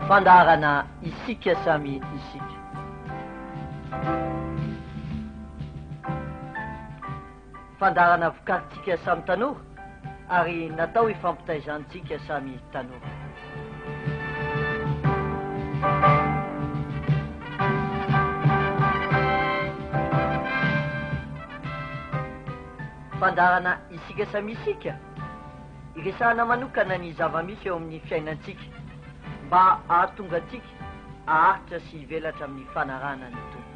Fandaharana Isika Samy Isika. Fandaharana vokarintsika samy tanora ary natao hifampitaizantsika samy tanora. Fandaharana Isika Samy Isika, iresahana manokana ny zava-misy eo amin'ny fiainantsika mba hahatonga antsika haharitra sy hivelatra amin'ny fanarahana ny Tompo.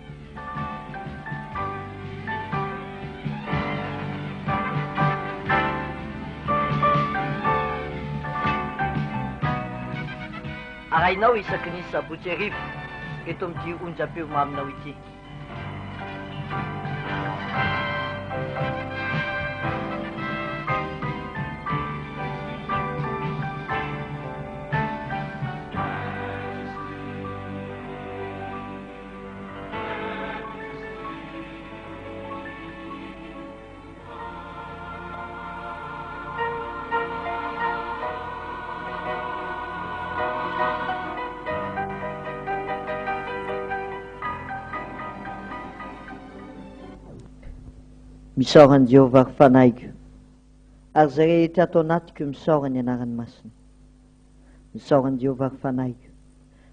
Arahinao isaky ny sabotsy hariva eto amin'ity onjam-peo maminao ity. Misaora an'i Jehovah, ry fanahiko, ary izay rehetra ato anatiko misaora ny anarany masina. Misaora an'i Jehovah, ry fanahiko,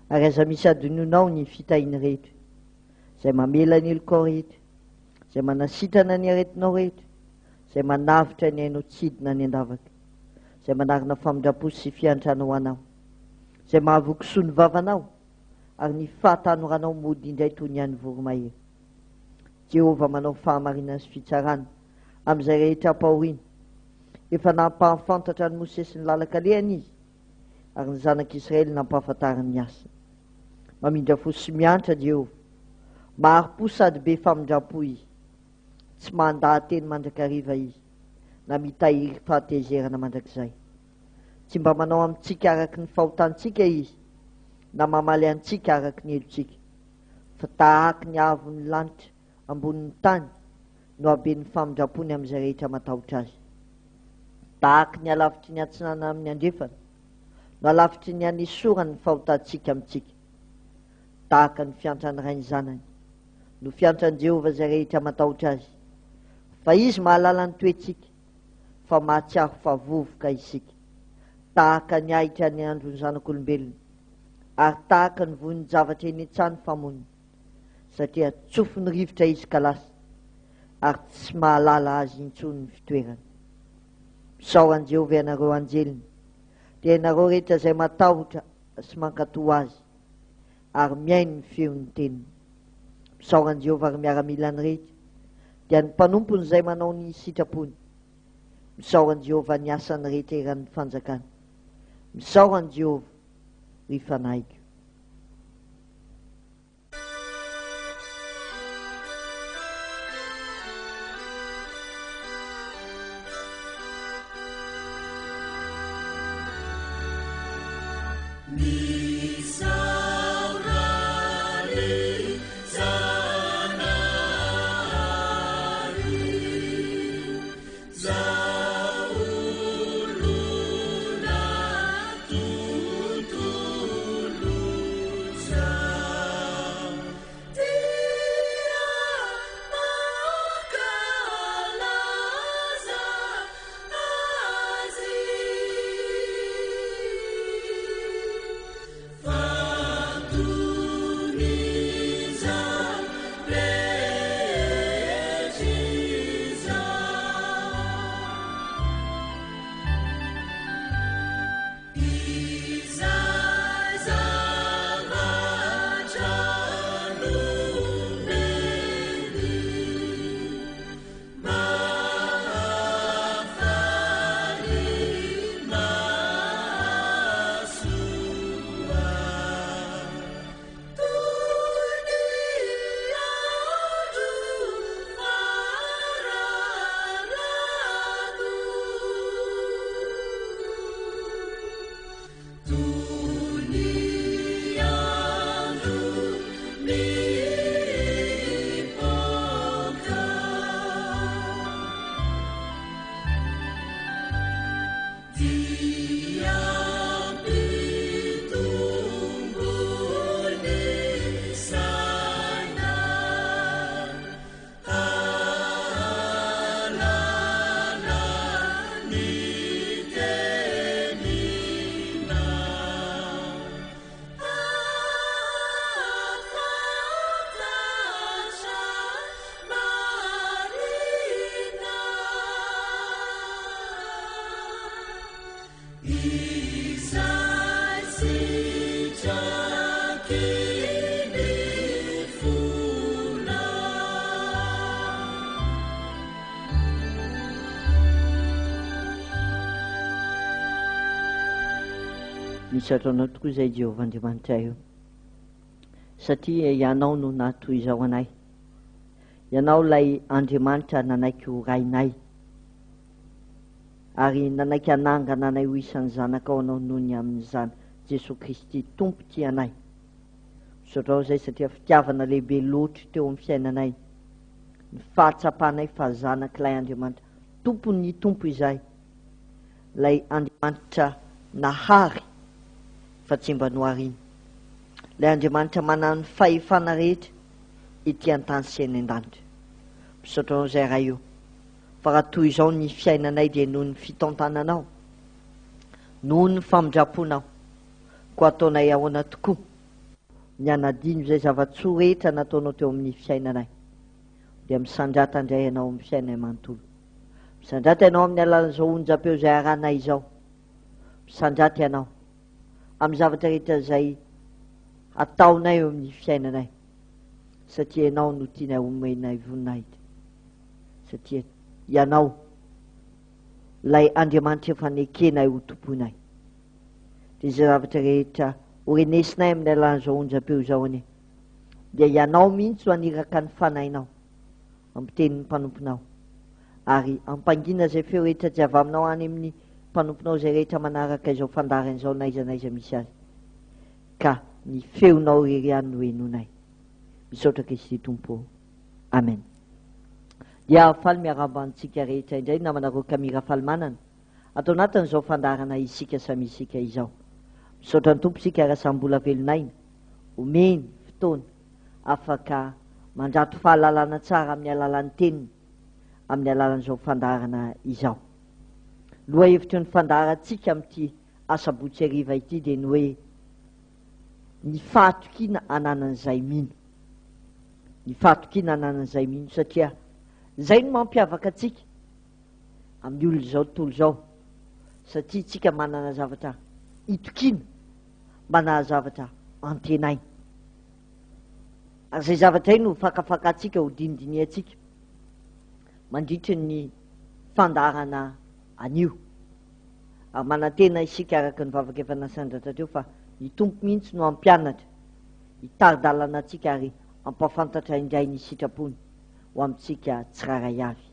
ary aza misy adinonao ny fitahiany rehetra, izay mamela ny helokao rehetra, izay manasitrana ny aretinao rehetra, izay manavotra ny ainao tsy hidina any an-davaka, izay manarina famindram-po sy fiantrana ho anao, izay mahavoky soa ny vavanao, ary ny fahatanoranao mody indray toy ny an'ny voromahery. Jehovah manao fahamarinana sy fitsarana amin'izay rehetra ampahoriana. Efa nampahafantatra an'i Mosesy ny lalan-kalehany izy, ary ny zanak'Israely nampahafantariny ny asany. Mamindra fo sy miantra Jehovah. Mahari-po sady be famindram-po izy. Tsy mandaha-teny mandrakariva izy, na mitahiry fahatezerana mandrakizay. Tsy mba manao amintsika araka ny fahotantsika izy, na mamaly antsika araka ny helotsika. Fa tahaka ny haavon'ny lanitra ambonin'ny tany no haben'ny famindram-pony amin'izay rehetra matahotra azy. Tahaka ny halavitry ny atsinanana amin'ny andrefana no halavitry ny hanesorany ny fahotantsika amintsika. Tahaka ny fiantran'ny ray ny zanany no fiantran'i Jehovah izay rehetra matahotra azy. Fa izy mahalala ny toetsika, fa mahatsiaro fa vovoka isika. Tahaka ny ahitra ny andron'ny zanak'olombelona, ary tahaka ny vonin-javatra eny an-tsaha ny famonony, satria tsofin'ny rivotra izy ka lasa, ary tsy mahalala azy intsony ny fitoerany. Misaora an'i Jehovah ianareo anjeliny, dia ianareo rehetra izay matahotra sy mankatò azy, ary mihaino ny feon'ny teniny. Misaora an'i Jehovah ry miaramilany rehetra, dia ny mpanompony izay manao ny sitrapony. Misaora an'i Jehovah ny asany rehetra eran'ny fanjakany. Misaora an'i Jehovah, ry fanahiko. Misaotra Anao tokoa izay Jehovah Andriamanitray o, satria Ianao no nahatoy izao anay. Ianao ilay Andriamanitra nanaiky ho Rainay, ary nanaiky hanangana anay ho isan'ny zanakao Anao noho ny amin'izany Jesoa Kristy Tompo tia anay. Misaotra Anao izay satria fitiavana lehibe loatra teo amin'ny fiainanay ny fahatsapanay fa zanak'ilay Andriamanitra Tompon'ny Tompo izahay. Ilay Andriamanitra nahary fa tsy mba noharina. Ilay Andriamanitra manana ny fahefana rehetra ety an-tany sy eny an-danitra. Misaotra Anao izay Ray o, fa raha toy izao ny fiainanay dia noho ny fitantananao, noho ny famindram-ponao. Koa ataonay ahoana tokoa ny hanadino izay zava-tsoa rehetra nataonao teo amin'ny fiainanay. Dia misandrata indray Ianao amin'ny fiainay manontolo. Misandrata Ianao amin'ny alalan'izao onjam-peo izay arahanay izao. Misandrata Ianao amin'ny zavatra rehetra izay ataonay eo amin'ny fiainanay. Satria Ianao no tianay homenay voninahitra. Satria Ianao ilay Andriamanitra efa nekenay ho tompoinay. Dia izay zavatra rehetra horenesinay amin'ny alalan'izao onjam-peo izao anie. Dia Ianao mihitsy no haniraka ny Fanahinao. Ampiteny ny mpanomponao, ary ampangina izay feo rehetra tsy avy aminao any amin'ny mpanomponao izay rehetra manaraka izao fandaharana izao n'aiza n'aiza misy azy, ka ny feonao irery ihany no henoinay. Misaotra Kristy Tompo ô. Amen. Dia faly miarahaba antsika rehetra indray namanareo Camille Rafalimanana ato anatin'izao fandaharana isika samy isika izao. Misaotra ny Tompo isika raha samy mbola velon'aina, omeny fotoana afaka mandrato fahalalana tsara amin'ny alalan'ny Teniny, amin'ny alalan'izao fandaharana izao. Lohahevitry ny fandaharantsika amin'ity asabotsy hariva ity dia ny hoe ny fahatokiana ananan'izay mino. Ny fahatokiana ananan'izay mino satria izay no mampiavaka antsika amin'ny olona izao tontolo izao satria tsika manana zavatra itokiana, manana zavatra antenaina. Ary izay zavatra izay no fakafakantsika, ho dinidinihantsika mandritry ny fandaharana anio. Ary manantena isika araka ny vavaka efa nasandratra teo fa ny Tompo mihitsy no hampianatra, hitari-dalana antsika ary hampahafantatra indray ny sitrapony ho amintsika tsirairay avy.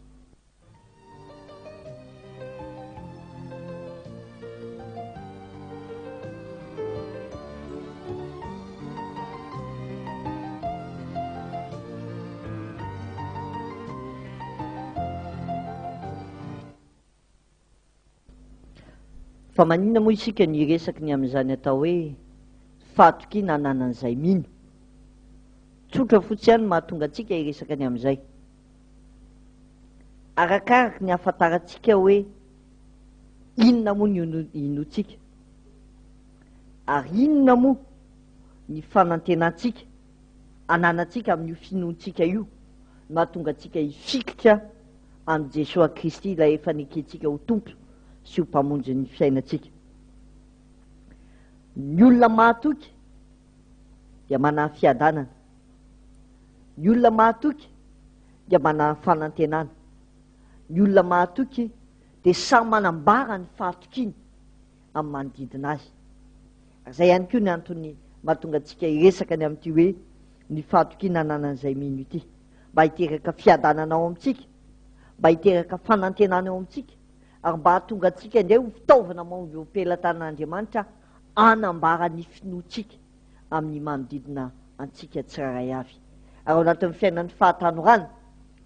Fa maninona moa isika no hiresaky ny amin'izany atao hoe fahatokiana ananan'izay mino? Tsotra fotsy ihany no mahatonga antsika hiresaka ny amin'izay. Arakaraky ny ahafantarantsika hoe inona moa ny inoantsika, ary inona moa ny fanantenantsika ananantsika amin'io finoantsika io no mahatonga antsika hifikitra amin'i Jesoa Kristy ilay efa nekentsika ho Tompo sy ho Mpamonjin'ny fiainantsika. Ny olona mahatoky dia manana fiadanana. Ny olona mahatoky dia manana fanantenana. Ny olona mahatoky dia samy manambara ny fahatokiany amin'ny manodidina azy. Ary izay ihany koa ny antony mahatonga antsika hiresaka ny amin'ity hoe ny fahatokiana ananan'izay mino ity. Mba hiteraka fiadanana ao amintsika, mba hiteraka fanantenana eo amintsika, ary mba hahatonga antsika indray ho fitaovana mahomby eo am-pelatanan'Andriamanitra hanambara ny finoantsika amin'ny manodidina antsika tsirairay avy. Ary ao anatin'ny fiainan'ny fahatanorana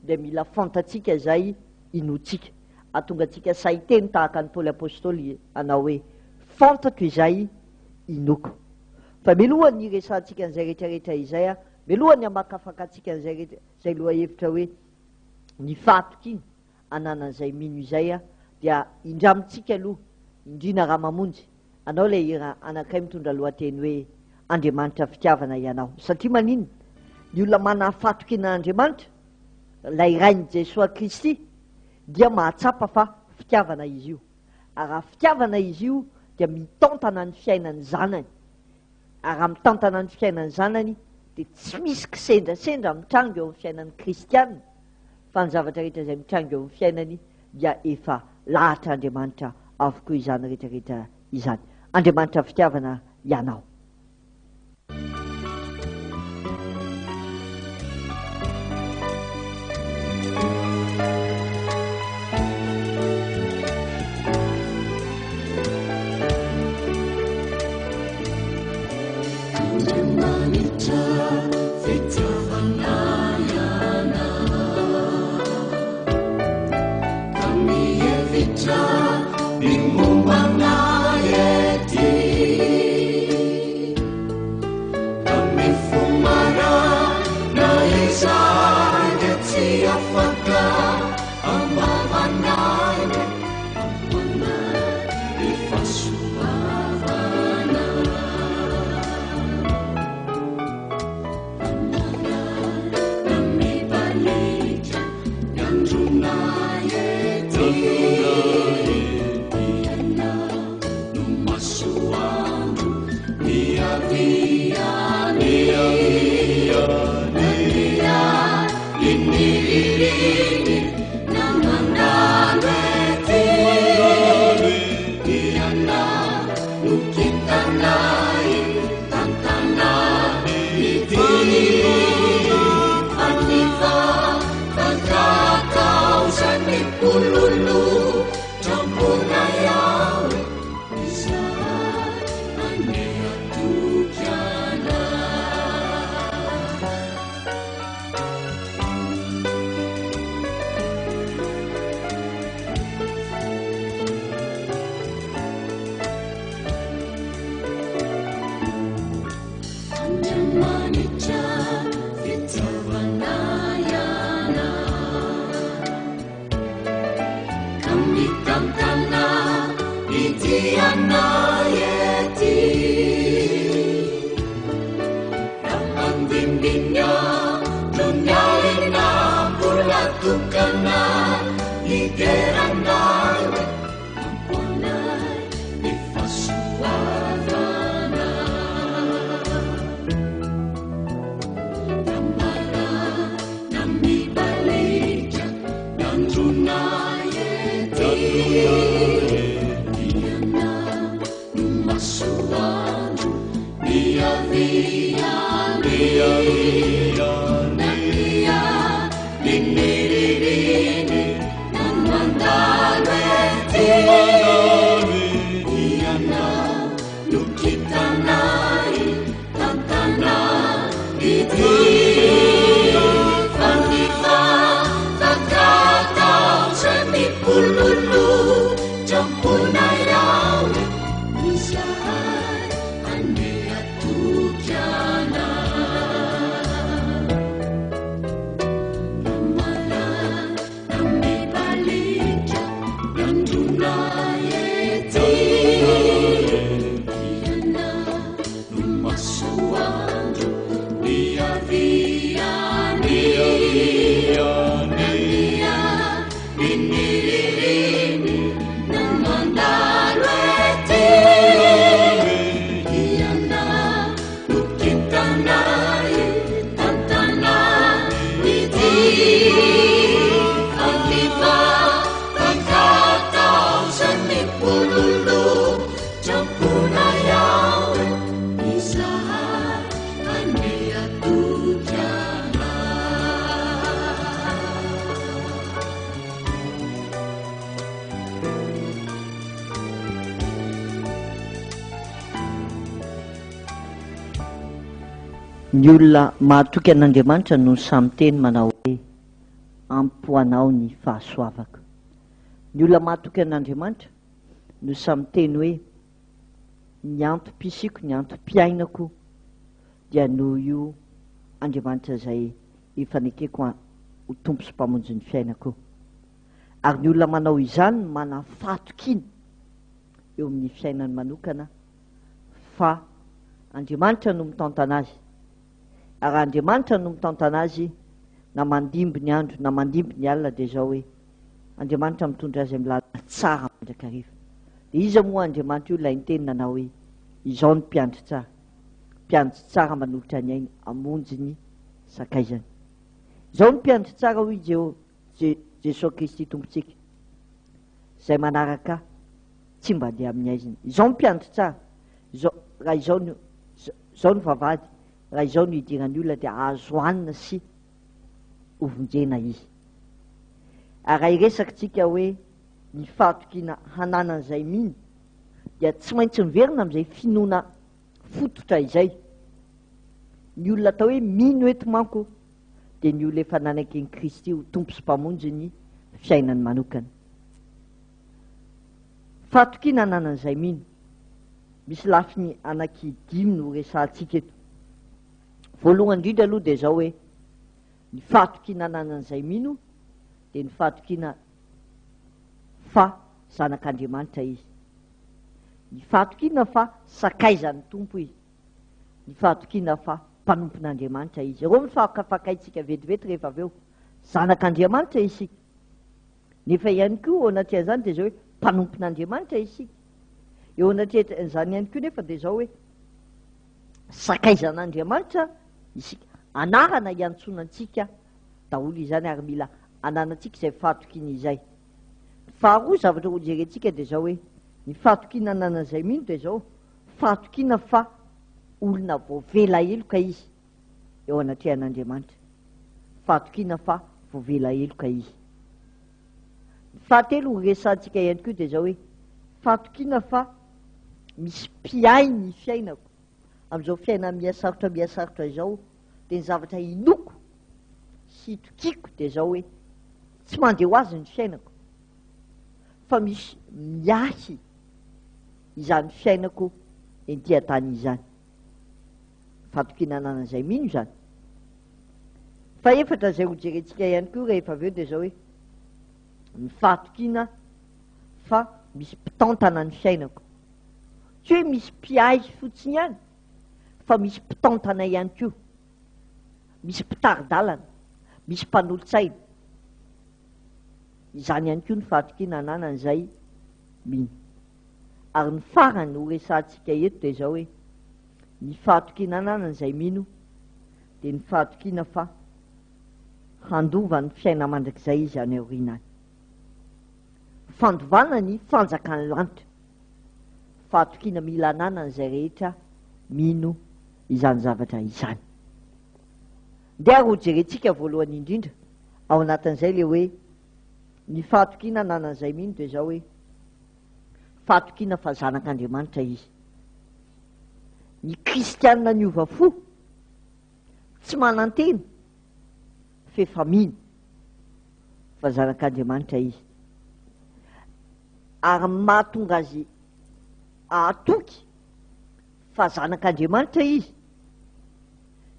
dia mila fantatsika izay inoantsika. Hahatonga antsika sahy hiteny tahaka an'i Paoly Apostoly hanao hoe, Fantatro izay inoako. Fa mialohan'ny hiresahantsika an'izay rehetra rehetra izay, mialohan'ny hamakafakantsika an'izay rehetra izay lohahevitra hoe ny fahatokiana ananan'izay mino izay dia indramintsika aloha Indrina Ramamonjy anao ilay hira anankiray mitondra lohateny hoe Andriamanitra fitiavana ianao. Satria maninona? Ny olona manana fahatokiana an'Andriamanitra, ilay Rain'i Jesoa Kristy, dia mahatsapa fa fitiavana izy io. Ary raha fitiavana izy io dia mitantana ny fiainan'ny zanany. Ary raha mitantana ny fiainan'ny zanany dia tsy misy kisendrasendra mitranga eo amin'ny fiainan'ny kristiana fa ny zavatra rehetra izay mitranga eo amin'ny fiainany dia efa lahatr'Andriamanitra avokoa izany rehetra rehetra izany. Andriamanitra fitiavana Ianao. Andriamanitra fitiavana Ianao ka mihevitra ny momba anay ety. Amin'ny fo marina izay dia tsy afaka ambavanay amponay ny fahasoavana. Mibalika ny andronay ety. Ianao no masoandro niaviany. Iny na mandalo ety. Ianao no kintanay tantana ity. Faniva fantatao izay mipololo tramponay ao. Izay andeha toky anay. Andriamanitra fitiavana Ianao ka mitantana ny dianay ety. Raha mandimby ny andro ny alina mbola tokana hideranay amponay ny fahasoavana. Ramarana mibalika ny andronay ety. Ianao no masoandro niaviany. Nania niniririny na mandalo ety. Ianao no kintanay tantana ity. Faniva fantatao izay mipololo tramponay ao. Izahay andeha toky anay. Ramarana mibalika ny andronay ety. Ianao no masoandro niaviany. Nania niniririny na mandalo ety. Ianao no kintanay tantana ity. Faniva fantatao izay mipololo tramponay ao. Izahay andeha toky anay. Ny olona mahatoky an'Andriamanitra no sahy miteny manao hoe, Ampy ho anao ny fahasoavako. Ny olona mahatoky an'Andriamanitra no sahy miteny hoe, Ny antom-pisiako, ny antom-piainako dia noho io Andriamanitra izay efa nekeko ho Tompo sy Mpamonjy ny fiainako io. Ary ny olona manao izany no manana fahatokiana eo amin'ny fiainany manokana fa Andriamanitra no mitantana azy. Ary raha Andriamanitra no mitantana azy, na mandimby ny andro na mandimby ny alina dia izao hoe, Andriamanitra mitondra azy amin'ny lalana tsara mandrakariva. Dia iza moa Andriamanitra io ilay niteny nanao hoe, Izao ny mpiandry tsara. Mpiandry tsara manolotra ny ainy hamonjy ny sakaizany. Izao ny mpiandry tsara hoy Jeho, Je, Jesoa Kristy Tompontsika, izay manaraka ahy. Tsy mba handeha amin'ny haizina. Izao ny mpiandry tsara, izao, raha izao no, izao ny vavahady, raha izao no idiran'ny olona dia azo hanina sy hovonjena izy. Ary raha hiresaka tsika hoe ny fahatokiana hananan'izay mino dia tsy maintsy miverina amin'izay finoana fototra izay. Ny olona atao hoe mino eto manko dia ny olona efa nanaiky an'i Kristy ho Tompo sy Mpamonjy ny fiainany manokana. Fahatokiana ananan'izay mino. Misy lafiny anaky dimy no resahantsika eto. Voalohany indrindra aloha dia izao hoe ny fahatokiana ananan'izay mino dia ny fahatokiana fa zanak'Andriamanitra izy. Ny fahatokiana fa sakaizan'ny Tompo izy. Ny fahatokiana fa mpanompon'Andriamanitra izy. Ireo no fakafakaintsika vetivety rehefa avy eo. Zanak'Andriamanitra isika. Nefa ihany koa eo anatrehan'izany dia izao hoe mpanompon'Andriamanitra isika. Eo anatrehan'izany ihany koa nefa dia izao hoe sakaizan'Andriamanitra isika. Anarana iantsoana antsika daholo izany ary mila ananantsika izay fahatokiana izay. Ny faharoa zavatra hojerentsika dia izao hoe ny fahatokiana ananan'izay mino dia izao, fahatokiana fa olona voavela heloka izy eo anatrehan'Andriamanitra. Fahatokiana fa voavela heloka izy. Ny fahatelo horesahantsika ihany koa dia izao hoe fahatokiana fa misy mpiahy ny fiainako. Amin'izao fiainana mihasarotra mihasarotra izao dia ny zavatra inoako sy itokiako dia izao hoe tsy mandeha ho azy ny fiainako fa misy miahy izany fiainako enty an-tany izany. Fahatokiana ananan'izay mino izany. Fahefatra izay hojerentsika ihany koa rehefa avy eo dia izao hoe ny fahatokiana fa misy mpitantana ny fiainako. Tsy hoe misy mpiahy fotsiny ihany fa misy mpitantana ihany koa. Misy mpitari-dalana, misy mpanolotsaina. Izany ihany koa ny fahatokiana ananan'izay mino. Ary ny farany ho resahantsika eto dia izao hoe, ny fahatokiana ananan'izay mino dia ny fahatokiana fa handova ny fiaina mandrakizay izy any aoriana any. Fandovana ny fanjakan'ny lanitra. Fahatokiana mila ananan'izay rehetra mino izany zavatra izany. Ndeha ary hojerentsika voalohany indrindra ao anatin'izay ilay hoe ny fahatokiana ananan'izay mino dia izao hoe fahatokiana fa zanak'Andriamanitra izy. Ny kristianina niova fo tsy manantena f'efa mino fa zanak'Andriamanitra izy. Ary mahatonga azy hahatoky fa zanak'Andriamanitra izy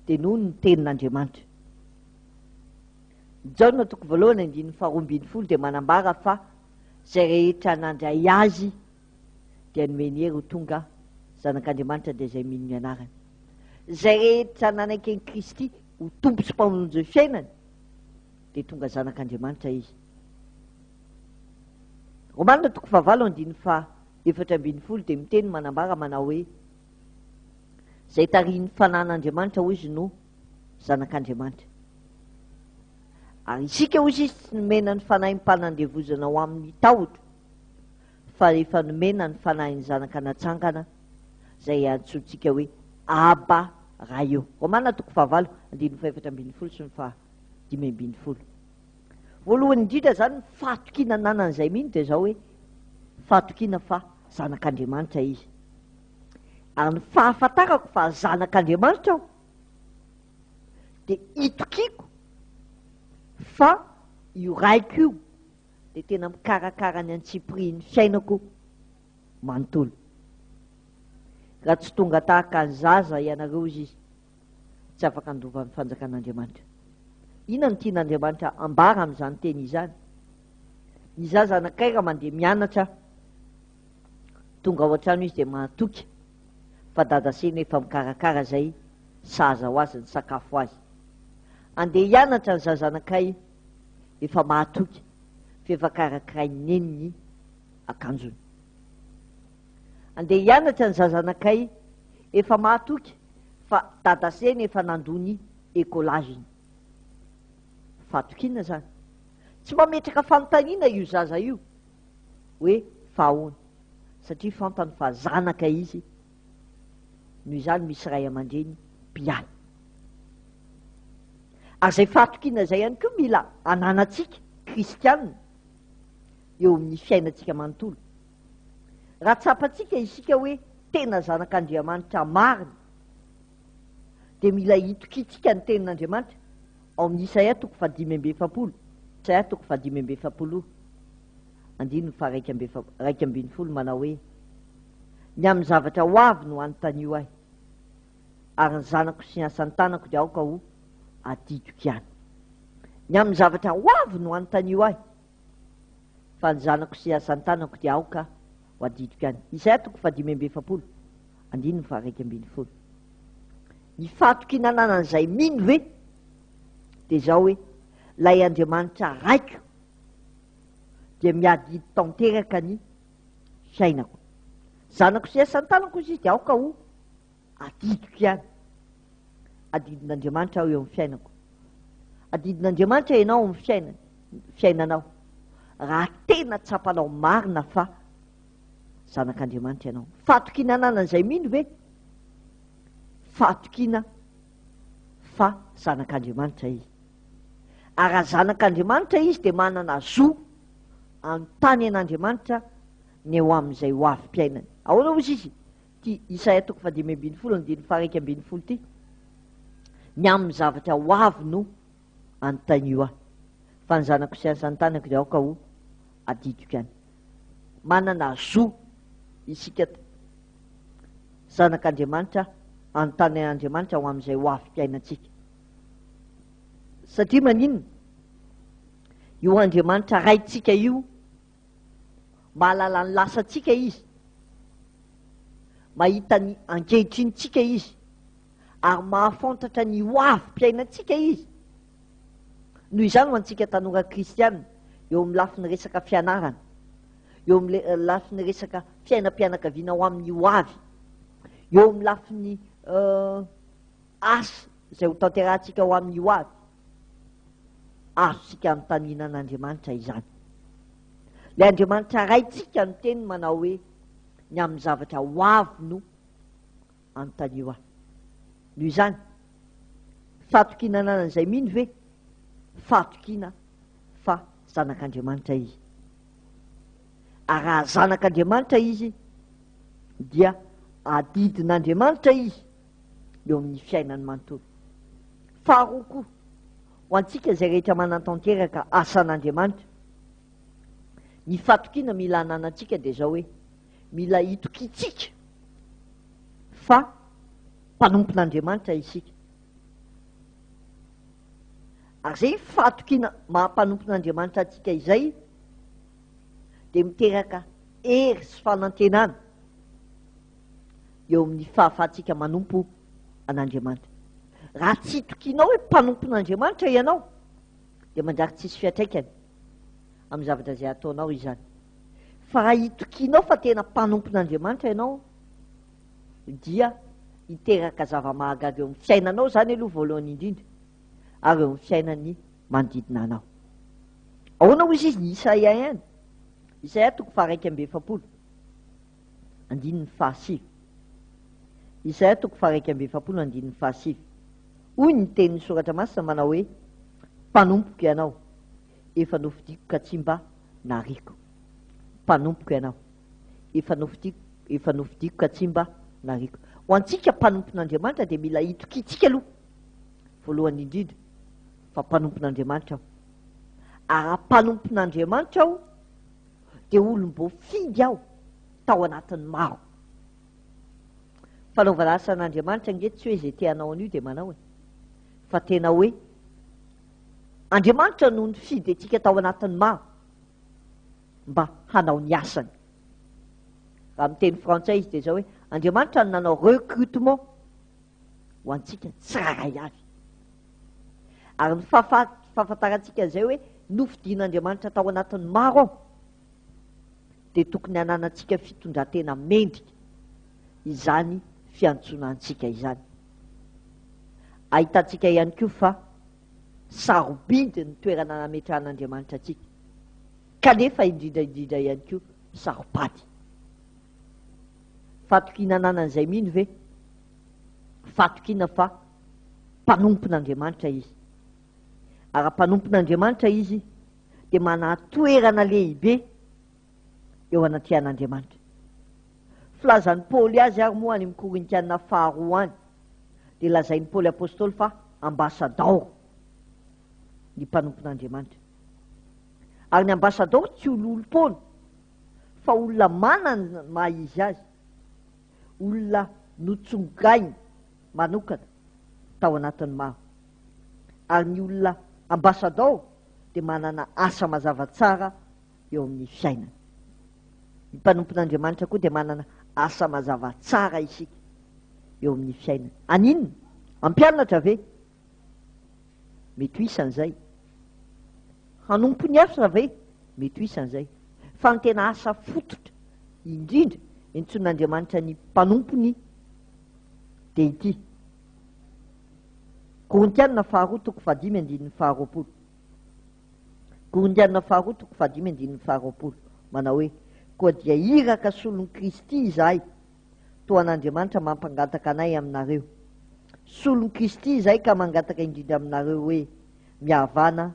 dia noho ny tenin'Andriamanitra. Jaona toko voalohany andininy faharoa ambin'ny folo dia manambara fa izay rehetra nandray azy dia nomeny hery ho tonga zanak'Andriamanitra dia izay mino ny anarany. Izay rehetra nanaiky an'i Kristy ho Tompo sy Mpamonjy ny fiainany dia tonga zanak'Andriamanitra izy. Romana toko fahavalo andininy faha 14 dia miteny manambara manao hoe izay tarihin'ny fanan'Andriamanitra hoy izy no zanak'Andriamanitra. Ary isika hoy izy tsy nomena ny fanahim-panandevozana ho amin'ny tahotra fa efa nomena ny fanahin'ny zanaka natsangana izay antsointsika hoe Aba Ray io. Romana toko fahavalo andininy fahefatra ambin'ny folo sy ny faha 15. Voalohany indrindra izany ny fahatokiana ananan'izay mino dia izao hoe fahatokiana fa zanak'Andriamanitra izy. Ary ny fahafantarako fa zanak'Andriamanitra aho dia itokiako fa io raiko io dia tena mikarakara ny antsipirihin'ny fiainako manontolo. Raha tsy tonga tahaka ny zaza ianareo hozy izy, tsy afaka handova ny fanjakan'Andriamanitra. Inona no tian'Andriamanitra ambara amin'izany teny izany? Ny zaza anankiray raha mandeha mianatra, tonga ao an-trano izy dia mahatoky fa dada sena efa mikarakara izay sahaza ho azy ny sakafo azy. Andeha hianatra ny zaza anankiray efa mahatoky fa efa karakarain'i neny ny akanjony. Andeha hianatra ny zaza anankiray efa mahatoky fa dada sena efa nandoa ny écolage-ny. Fahatokiana izany. Tsy mametraka fanontaniana io zaza io hoe fa ahoana. Satria fantany fa zanaka izy, noho izany misy ray aman-dreny mpiahy. Ary izay fahatokiana izay ihany koa mila ananantsika kristiana eo amin'ny fiainantsika manontolo. Raha tsapantsika isika hoe tena zanak'Andriamanitra marina, dia mila itokiantsika ny tenin'Andriamanitra ao amin'ny Isaia toko fahadimy amby efapolo, Isaia toko fahadimy amby efapolo, andininy faha-iraika amby efa- 11 manao hoe, Ny amin'ny zavatra ho avy no anontanio ahy, ary ny zanako sy ny asan'ny tanako dia aoka ho adidiko ihany. Ny amin'ny zavatra ho avy no anontanio ahy, fa ny zanako sy ny asan'ny tanako dia aoka ho adidiko ihany. Isaia toko fahadimy amby efapolo, andininy faha-11. Ny fahatokiana ananan'izay mino ve dia izao hoe, Ilay Andriamanitra Raiko dia miadidy tanteraka ny fiainako. Zanako sy asan'ny tanako hozy izy dia aoka ho adidiko ihany. Adidin'Andriamanitra aho eo amin'ny fiainako. Adidin'Andriamanitra ianao amin'ny fiainany, fiainanao. Raha tena tsapanao marina fa zanak'Andriamanitra ianao. Fahatokiana ananan'izay mino ve? Fahatokiana fa zanak'Andriamanitra izy. Ary raha zanak'Andriamanitra izy dia manana zo hanontany an'Andriamanitra ny eo amin'izay ho avim-piainany. Ahoana hozy izy? Ity Isaia toko fahadimy ambin'ny folo andininy faha-11 ity. Ny amin'ny zavatra ho avy no anontanio ahy, fa ny zanako sy asan'ny tanako dia aoka ho adidiko ihany. Manana zo isika zanak'Andriamanitra hanontany an'Andriamanitra ho amin'izay ho avim-piainantsika. Satria maninona? Io Andriamanitra Raintsika io, mahalala ny lasantsika Izy, mahita ny ankehitrinintsika Izy, ary mahafantatra ny ho avim-piainantsika Izy. Noho izany ho antsika tanora kristiana, eo amin'ny lafiny resaka fianarana, eo amin'ny lafiny resaka fiainam-pianakaviana ho amin'ny ho avy, eo amin'ny lafiny asa izay ho tanterahantsika ho amin'ny ho avy, azontsika anontaniana an'Andriamanitra izany. Ilay Andriamanitra Raintsika no teny manao hoe, ny amin'ny zavatra ho avy no anontanio ahy. Noho izany, fahatokiana ananan'izay mino ve? Fahatokiana fa zanak'Andriamanitra izy. Ary raha zanak'Andriamanitra izy, dia adidin'Andriamanitra izy eo amin'ny fiainany manontolo. Faharoa koa, ho antsika izay rehetra manatanteraka asan'Andriamanitra, ny fatokiana mila ananantsika dia izao hoe, mila itokiantsika fa mpanompon'Andriamanitra isika. Ary izay fatokiana maha mpanompon'Andriamanitra antsika izay dia miteraka hery sy fanantenana eo amin'ny fahafahantsika manompo an'Andriamanitra. Raha tsy itokianao hoe mpanompon'Andriamanitra ianao, dia manjary tsisy fiantraikany amin'ny zavatra izay ataonao izany. Fa raha itokianao fa tena mpanompon'Andriamanitra ianao, dia hiteraka zava-mahagaga eo amin'ny fiainanao izany aloha voalohany indrindra, ary eo amin'ny fiainan'ny manodidina anao. Ahoana hoy izy ny Isaia ihany? Isaia toko faha-41. Andininy fahasivy. Isaia toko faha-41 andininy fahasivy. Hoy ny tenin'ny Soratra Masina manao hoe, Mpanompoko ianao, efa nofidiko ka tsy mba nariako. Mpanompoko ianao, efa nofidiko, efa nofidiko ka tsy mba nariako. Ho antsika mpanompon'Andriamanitra dia mila itokiantsika aloha, voalohany indrindra, fa mpanompon'Andriamanitra aho. Ary raha mpanompon'Andriamanitra aho, dia olom-boafidy aho tao anatin'ny maro. Fanaovana asa an'Andriamanitra ange tsy hoe izay te hanao an'io dia manao e. Fa tena hoe Andriamanitra no nifidy antsika tao anatin'ny maro mba hanao ny asany. Raha miteny frantsay izy dia izao hoe Andriamanitra no nanao recrutement ho antsika tsirairay avy. Ary ny fahafantarantsika an'izay hoe nofidin'Andriamanitra tao anatin'ny maro aho, dia tokony hananantsika fitondran-tena mendrika izany fiantsoana antsika izany. Ahitantsika ihany koa fa sarobidy ny toerana nametrahan'Andriamanitra antsika, kanefa indrindra indrindra ihany koa saro-pady. Fahatokiana ananan'izay mino ve? Fahatokiana fa mpanompon'Andriamanitra izy. Ary raha mpanompon'Andriamanitra izy dia manana toerana lehibe eo anatrehan'Andriamanitra. Filazan'i Paoly azy ary moa any amin'ny Korintiana faharoa any dia lazain'i Paoly Apostoly fa ambasadaoro ny mpanompon'Andriamanitra. Ary ny ambasadaoro tsy ololom-poana fa olona manana ny maha izy azy, olona notsongainy manokana tao anatin'ny maro. Ary ny olona ambasadaoro dia manana asa mazava tsara eo amin'ny fiainana. Ny mpanompon'Andriamanitra koa dia manana asa mazava tsara isika eo amin'ny fiainana. Aninona? Hampianatra ve? Mety ho isan'izay. Hanompo ny hafa ve? Mety ho isan'izay. Fa ny tena asa fototra indrindra entsoin'Andriamanitra ny mpanompony dia ity. Korintianina faharoa toko fahadimy andininy faharoapolo. Korintianina faharoa toko fahadimy andininy faharoapolo manao hoe, Koa dia iraka solon'i Kristy izahay, toa an'Andriamanitra mampangataka anay aminareo. Solon'i Kristy izahay ka mangataka indrindra aminareo hoe, Mihavàna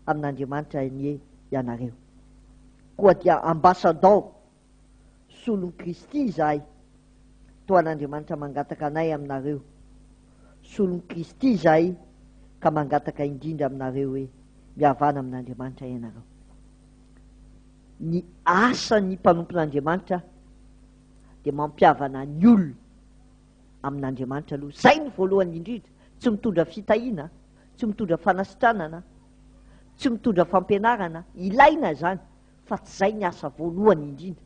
amin'Andriamanitra anie ianareo. Koa dia ambasadaoro solon'i Kristy izahay, toa an'Andriamanitra mangataka anay aminareo. Solon'i Kristy izahay ka mangataka indrindra aminareo hoe, Mihavàna amin'Andriamanitra ianareo. Ny asan'ny mpanompon'Andriamanitra dia mampihavana ny olona amin'Andriamanitra aloha. Izay no voalohany indrindra. Tsy mitondra fitahiana, tsy mitondra fanasitranana, tsy mitondra fampianarana. Ilaina izany, fa tsy izay ny asa voalohany indrindra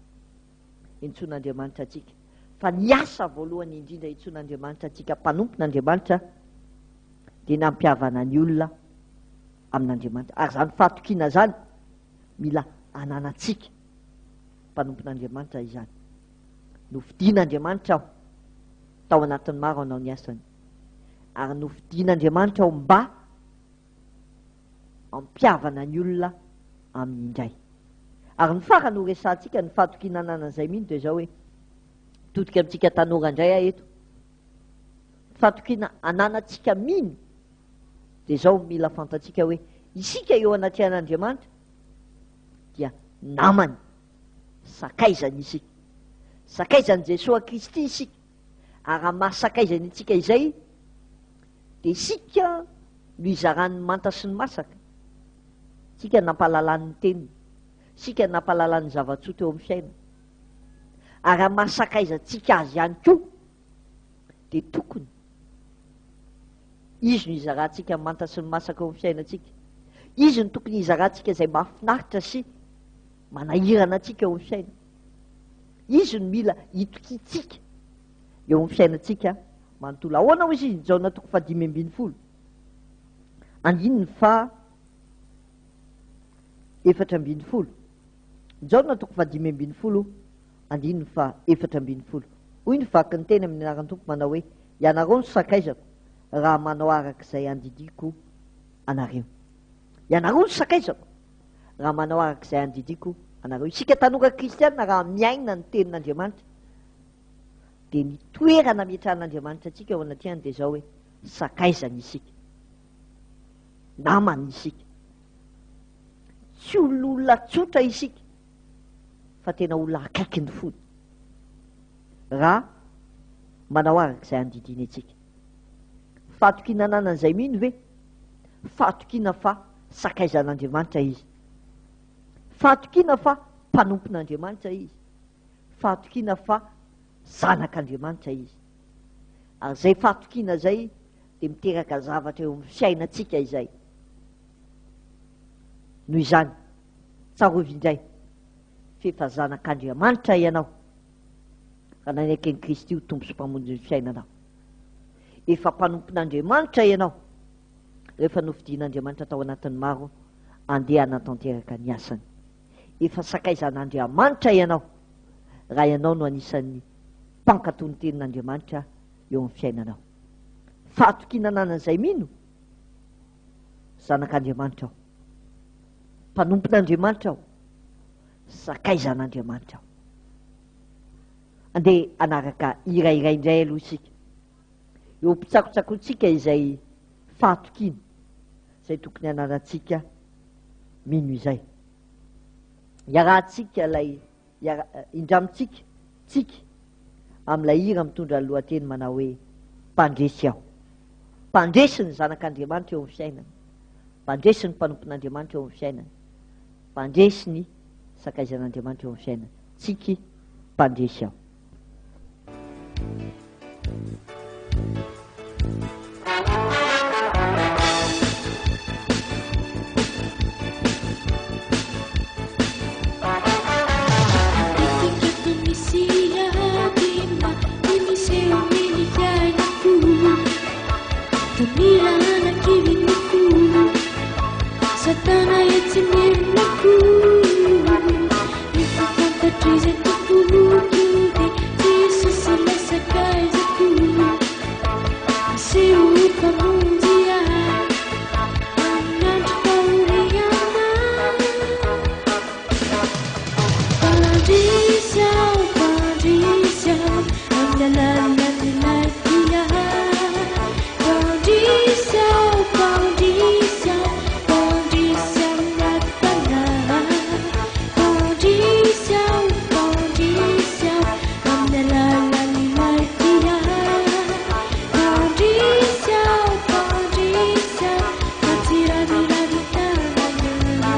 entsoin'Andriamanitra antsika. Fa ny asa voalohany indrindra entsoin'Andriamanitra antsika mpanompon'Andriamanitra dia ny hampihavana ny olona amin'Andriamanitra. Ary izany fahatokiana izany mila ananantsika mpanompon'Andriamanitra izany. Nofidin'Andriamanitra aho tao anatin'ny maro hanao ny asany. Ary nofidin'Andriamanitra aho mba hampihavana ny olona aminy indray. Ary ny farany ho resahantsika ny fahatokiana ananan'izay mino dia izao hoe, mitodika amintsika tanora indray aho eto. Ny fahatokiana ananantsika mino dia izao mila fantatsika hoe isika eo anatrehan'Andriamanitra dia namany, sakaizany isika. Sakaizan'i Jesoa Kristy isika. Ary raha maha sakaizany antsika izay, dia isika no izaran'ny manta sy ny masaka. Isika nampahalalany ny teniny. Isika nampahalalany ny zava-tsoa teo amin'ny fiainana. Ary raha maha sakaizantsika azy ihany koa, dia tokony Izy no izarantsika ny manta sy ny masaka eo amin'ny fiainantsika. Izy no tokony hizarantsika izay mahafinaritra sy manahirana antsika eo amin'ny fiainana. Izy no mila itokiantsika eo amin'ny fiainantsika manontolo. Ahoana hoy izy Jaona toko fahadimy ambin'ny folo andininy faha 14. Jaona toko fahadimy ambin'ny folo andininy faha 14. Hoy ny vaky ny teny amin'ny anaran'ny Tompo manao hoe, Ianareo no sakaizako, raha manao araka izay andidiako anareo. Ianareo no sakaizako, raha manao araka izay andidiako anareo. Isika tanora kristiana raha miaina ny tenin'Andriamanitra, dia ny toerana ametrahan'Andriamanitra antsika eo anatrehany dia izao hoe, sakaizany isika. Namany isika. Tsy olona tsotra isika, fa tena olona akaiky ny fony. Raha manao araka izay andidiany antsika. Fahatokiana ananan'izay mino ve? Fahatokiana fa sakaizan'Andriamanitra izy. Fahatokiana fa mpanompon'Andriamanitra izy. Fahatokiana fa zanak'Andriamanitra izy. Ary izay fahatokiana izay dia miteraka zavatra eo amin'ny fiainantsika izay. Noho izany, tsarovy indray f'efa zanak'Andriamanitra ianao raha nanaiky an'i Kristy ho Tompo sy Mpamonjy ny fiainanao. Efa mpanompon'Andriamanitra ianao rehefa nofidin'Andriamanitra tao anatin'ny maro andeha hanatanteraka ny asany. Efa sakaizan'Andriamanitra ianao raha ianao no anisan'ny mpankatò ny tenin'Andriamanitra eo amin'ny fiainanao. Fahatokiana ananan'izay mino, zanak'Andriamanitra aho. Mpanompon'Andriamanitra aho. Sakaizan'Andriamanitra aho. Andeha hanaraka hira iray indray aloha isika. Eo am-pitsakotsakoantsika izay fahatokiana izay tokony hananantsika mino izay. Iarahantsika ilay iara, indramintsika tsiky amin'ilay hira mitondra ny lohateny manao hoe Mpandresy aho. Mpandresy ny zanak'Andriamanitra eo amin'ny fiainana. Mpandresy ny mpanompon'Andriamanitra eo amin'ny fiainana. Mpandresy ny sakaizan'Andriamanitra eo amin'ny fiainana. Tsiky, mpandresy aho. Matetika toa misy ady mafy miseho amin'ny fiainako. Toa mila hanakivy ny fo. Satana etsy merina koa. Efa fantatro izay tompoko dia Jesosy ilay sakaizako. Miseho ho mpamonjy ahy amin'ny andro fahoriana. Mpandresy aho, mpandresy aho amin'ny alalan'ilay tia ahy. Mpandresy aho, mpandresy aho, mpandresy amin'ny ady-panahy. Mpandresy aho, mpandresy aho amin'ny alalan'ilay tia ahy. Mpandresy aho, mpandresy aho fa tsy raviravy tanana.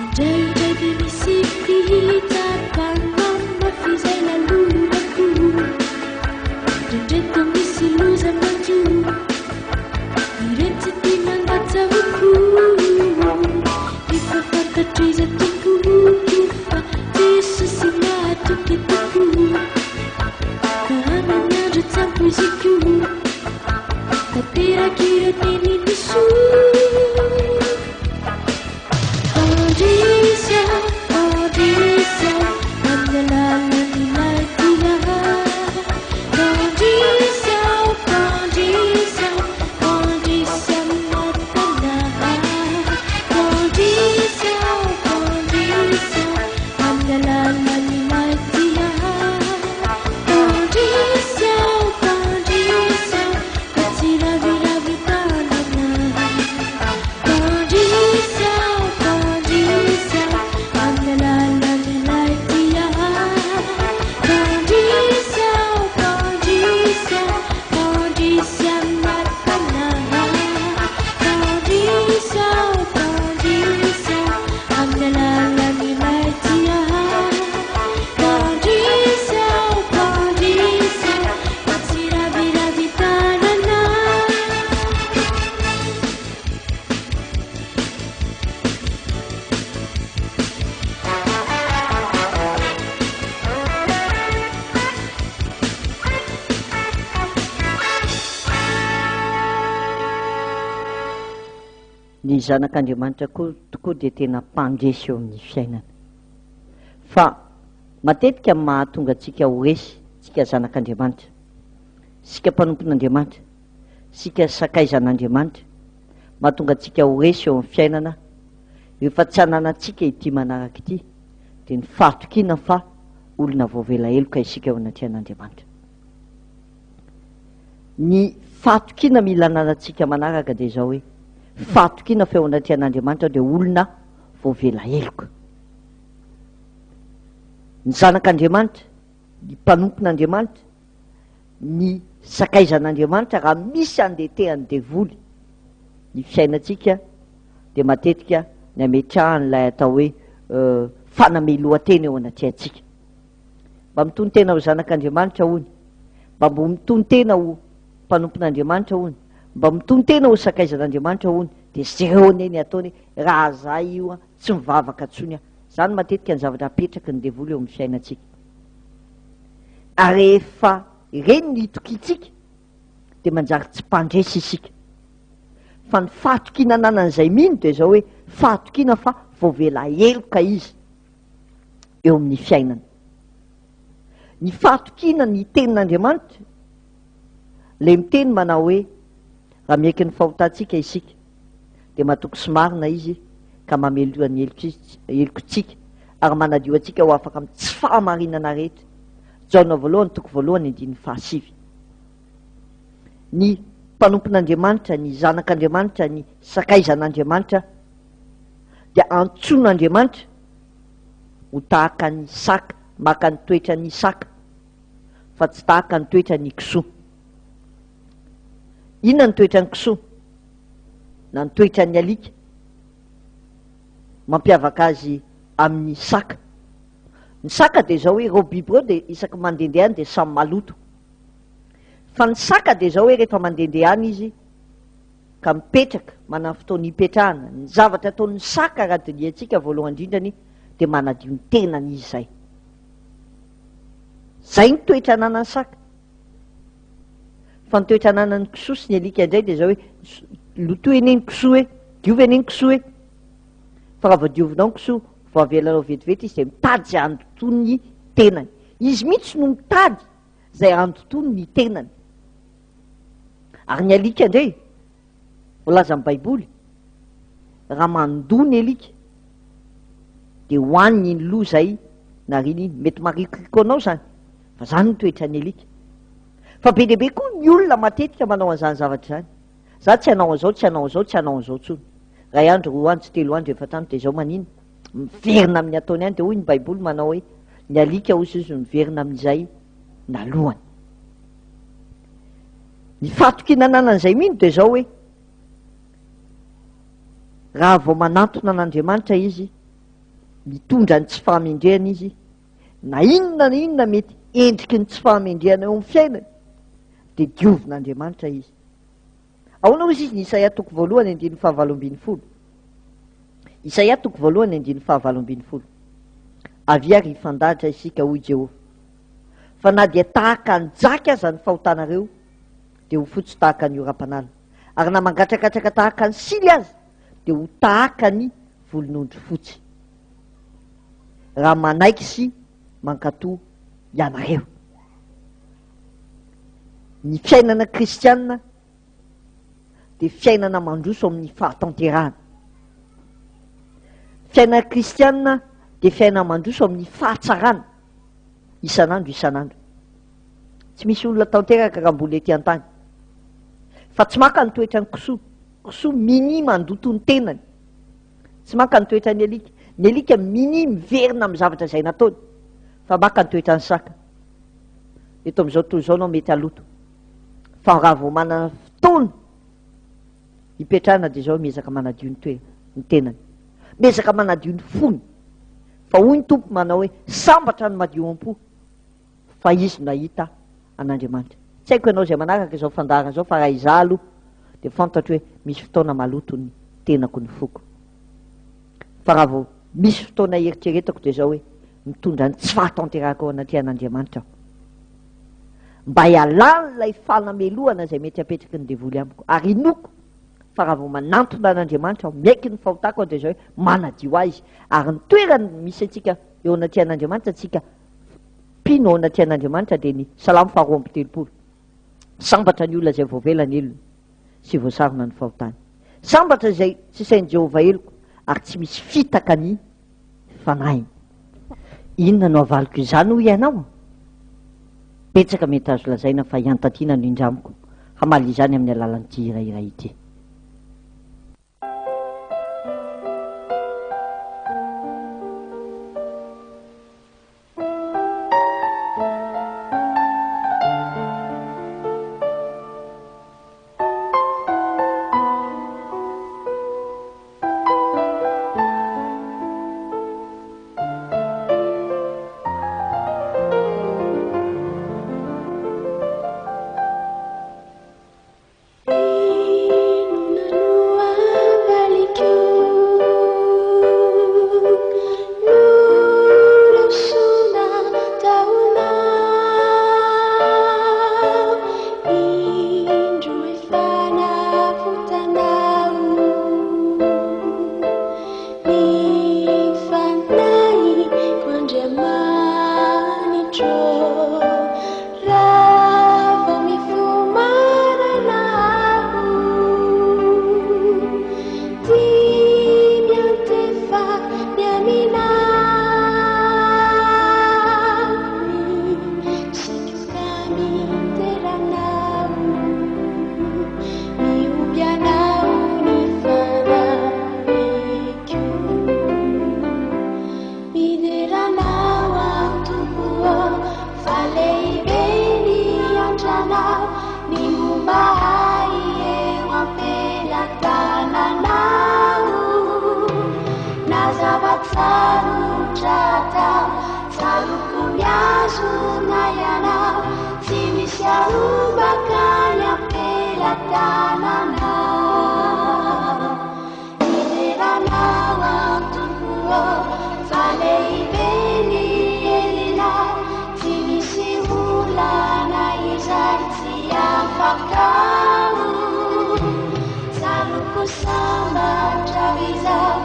Indraindray dia misy fitsapana mafy izay lalorako. Indraindray toa misy loza manjo. Ireny tsy tiana andatsahoako. Efa fantatro izay tompoko fa Jesosy mahatoky tokoa. Ka amin'ny andro tsy ampoiziko, tanteraka ireo teniny soa. Mpandresy aho, mpandresy aho amin'ny alalan'ilay tia ahy. Mpandresy aho, mpandresy aho, mpandresy amin'ny ady-panahy. Mpandresy aho, mpandresy aho amin'ny alalan'ilay tia ahy. Mpandresy aho, mpandresy aho fa tsy raviravy tanana. Mpandresy aho, mpandresy aho amin'ny alalan'ilay tia ahy. Mpandresy aho, mpandresy aho, mpandresy amin'ny ady-panahy. Mpandresy aho, mpandresy aho amin'ny alalan'ilay tia ahy. Mpandresy aho, mpandresy aho fa tsy raviravy tanana. Ny zanak'Andriamanitra koa tokoa dia tena mpandresy eo amin'ny fiainana. Fa matetika ny mahatonga antsika ho resy, tsika zanak'Andriamanitra, isika mpanompon'Andriamanitra, isika sakaizan'Andriamanitra, mahatonga antsika ho resy eo amin'ny fiainana, rehefa tsy ananantsika ity manaraka ity, dia ny fahatokiana fa olona voavela heloka isika eo anatrehan'Andriamanitra. Ny fahatokiana mila ananantsika manaraka dia izao hoe, fahatokiana fa eo anatrehan'Andriamanitra aho dia olona voavela heloka. Ny zanak'Andriamanitra, ny mpanompon'Andriamanitra, ny sakaizan'Andriamanitra, raha misy andetehan'ny devoly ny fiainantsika dia matetika ny ametrahan'ilay atao hoe fanamelohan-tena eo anatrehantsika. Mba mitonon-tena ho zanak'Andriamanitra hono, mba mbo mitonon-tena ho mpanompon'Andriamanitra hono, mba mitonon-tena ho sakaizan'Andriamanitra hono, dia jereo anie ny ataony e, raha za io an, tsy mivavaka tsony aho. Zany matetika ny zavatra apetraky ny devoly eo amin'ny fiainantsika. Ary rehefa. Ireny no itokiantsika dia manjary tsy mpandresy isika. Fa ny fahatokiana ananan'izay mino dia izao hoe fahatokiana fa voavela heloka izy eo amin'ny fiainany. Ny fahatokiana ny tenin'Andriamanitra, ilay miteny manao hoe raha miaiky ny fahotantsika isika dia matoky sy marina izy ka mameloha ny helokintsika ary manadio antsika ho afaka amin'ny tsy fahamarinana rehetra. Jaona voalohany toko voalohany andininy fahasivy. Ny mpanompon'Andriamanitra, ny zanak'Andriamanitra, ny sakaizan'Andriamanitra dia antsoin'Andriamanitra ho tahaka ny saka, maka ny toetran'ny saka fa tsy tahaka ny toetran'ny kisoa. Inona ny toetran'ny kisoa na ny toetran'ny alika mampiavaka azy amin'ny saka? Ny saka dia izao hoe ireo biby ireo dia isaky ny mandehandeha any dia samy maloto. Fa ny saka dia izao hoe rehefa mandehandeha any izy ka mipetraka, manana fotoana hipetrahana, ny zavatra ataon'ny saka raha dinihantsika voalohany indrindrany dia manadio ny tenany izy izay. Izay ny toetra ananan'ny saka. Fa ny toetra ananan'ny kisoa sy ny alika indray dia izao hoe lotoy anie ny kisoa e, diovy anie ny kisoa e. Fa raha vao diovinao ny kisoa, vao avelanao vetivety izy dia mitady izay handotoany ny tenany. Izy mihitsy no mitady izay handotoany ny tenany. Ary ny alika indray, voalazan'ny Baiboly, raha mandoa ny alika, dia hohaniny iny loha izay nariany iny. Mety marikoriko anao izany, fa izany no toetran'ny alika. Fa be dia be koa ny olona matetika manao an'izany zavatra izany. Za tsy hanao an'izao, tsy hanao an'izao, tsy hanao an'izao intsony. Iray andro, roa andro, telo andro, efatra andro, dia izao maninona? Miverina amin'ny ataony ihany, dia hoy ny Baiboly manao hoe, ny alika hozy izy miverina amin'izay nalohany. Ny fahatokiana ananan'izay mino dia izao hoe, raha vao manantona an'Andriamanitra izy, mitondra ny tsy fahamendrehana izy, na inona na inona mety endriky ny tsy fahamendrehana eo amin'ny fiainany, dia diovin'Andriamanitra izy. Ahoana hozy izy ny Isaia toko voalohany andininy fahavalo ambin'ny folo? Isaia toko voalohany andininy fahavalo ambin'ny folo. Avia ary hifandahatra isika, hoy Jehovah, fa na dia tahaka ny jaky aza ny fahotanareo, dia ho fotsy tahaka ny oram-panala, ary na mangatrakatraka tahaka ny sily aza, dia ho tahaka ny volon'ondry fotsy. Raha manaiky sy mankatò ianareo. Ny fiainana kristiana dia fiainana mandroso amin'ny fahatanterahana. Fiainana kristiana dia fiainana mandroso amin'ny fahatsarana isan'andro isan'andro. Tsy misy olona tanteraka raha mbola ety an-tany. Fa tsy maka ny toetran'ny kisoa. Kisoa minia mandoto ny tenany. Tsy maka ny toetran'ny alika. Ny alika minia miverina amin'ny zavatra izay nataony. Fa maka ny toetran'ny saka. Eto amin'izao tontolo izao anao mety haloto. Fa raha vao manana fotoana hipetrahana dia izao miezaka manadio ny toe, ny tenany. Miezaka manadio ny fony. Fa hoy ny Tompo manao hoe sambatra ny madio am-po fa izy no hahita an'Andriamanitra. Tsy haiko ianao izay manaraka izao fandaharana izao fa raha izaho aloha dia fantatro hoe misy fotoana maloto ny tenako ny foko. Fa raha vao misy fotoana eritreretako dia izao hoe mitondra ny tsy fahatanterahako ao anatrehan'Andriamanitra aho. Mba hialan'ilay fanamelohana izay mety hapetraky ny devoly amiko. Ary inoako fa raha vao manantona an'Andriamanitra aho, miaiky ny fahotako aho dia izao hoe manadio ahy Izy. Ary ny toerany misy antsika eo anatrehan'Andriamanitra, antsika mpino ao anatrehan'Andriamanitra dia ny Salamo faharoa amby telopolo. Sambatra ny olona izay voavela ny helony sy voasarona ny fahotany. Sambatra izay tsy sain'i Jehovah heloka ary tsy misy fitaka ny fanahiny. Inona no havaliko izany hoy ianao? Betsaka mety azo lazaina fa iantatiana no indramiko hamaly izany amin'ny alalan'ity hira iray ity. sarotra atao, tsaroako mihazona ianao, tsy misy arombaka ny am-pelatananao. Midera anao aho Tompo ô, fa lehibe ny herinao, tsy misy olana izay tsy afakao. Tsaroako sambatra aho izao,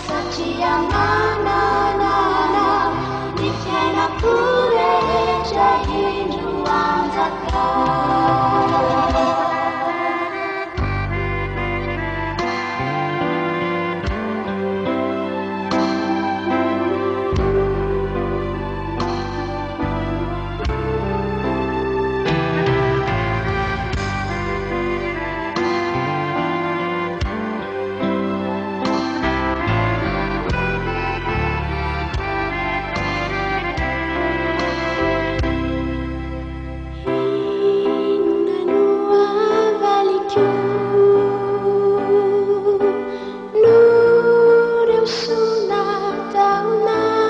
satria manana anao, ny fiainako rehetra indro anjakao. Inona no havaliko noho ireo soa nataonao?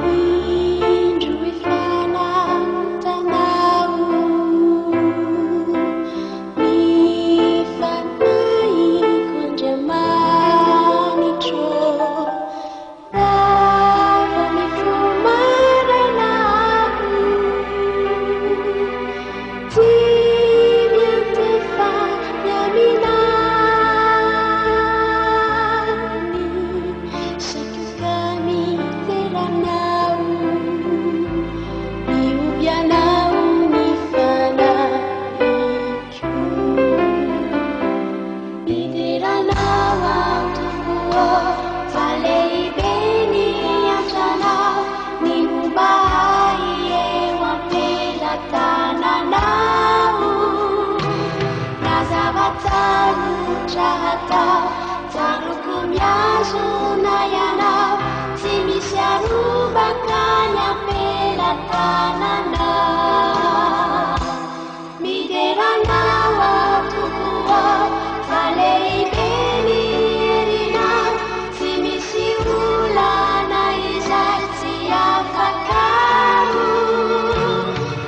Indro efa naotanao ny fanahiko Andriamanitro. Raha mifoha maraina aho, tsy miantefa ny aminany, saiko ka midera anao, mihoby anao ny fanahiko. Midera anao aho Tompo ô, fa lehibe ny antranao, ny momba ahy eo am-pelatananao. Na zava-tsarotra atao, tsaroako mihazona ianao, tsy misy arombaka ny am-pelatananao. Midera anao aho Tompo ô, fa lehibe ny herinao, tsy misy olana izay tsy afakao.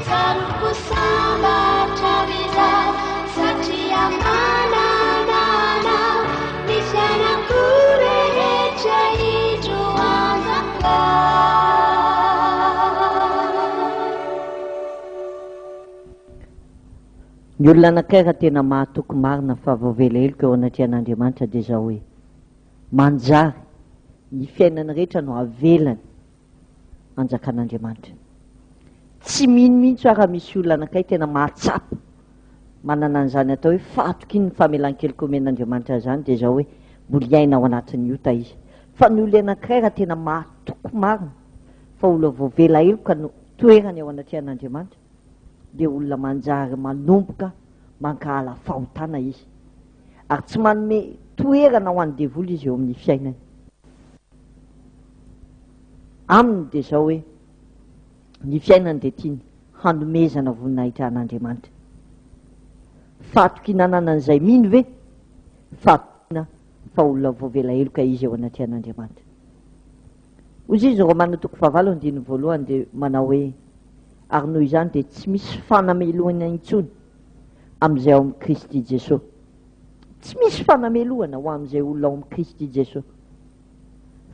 Tsaroako sambatra aho izao, satria manana anao, ny fiainako rehetra indro anjakao. Ny olona anankiray raha tena mahatoky marina fa voavela heloka eo anatrehan'Andriamanitra dia izao hoe, manjary ny fiainany rehetra no avelany hanjakan'Andriamanitra. Tsy mino mihitsy aho raha misy olona anankiray tena mahatsapa manana an'izany atao hoe fahatokiany ny famelan-keloka omen'Andriamanitra izany dia izao hoe, mbola hiaina ao anatin'ny ota izy. Fa ny olona anankiray raha tena mahatoky marina fa olona voavela heloka no toerany eo anatrehan'Andriamanitra dia olona manjary manomboka mankahala fahotana izy ary tsy manome toerana ho an'ny devoly izy eo amin'ny fiainany. Aminy dia izao hoe ny fiainany dia tiany hanomezana voninahitra an'Andriamanitra. Fahatokiana ananan'izay mino ve? Fahatokiana fa olona voavela heloka izy eo anatrehan'Andriamanitra. Hoy izy, Romana toko fahavalo andininy voalohany dia manao hoe, Ary noho izany dia tsy misy fanamelohana intsony amin'izay ao amin'i Kristy Jesoa. Tsy misy fanamelohana ho amin'izay olona ao amin'i Kristy Jesoa,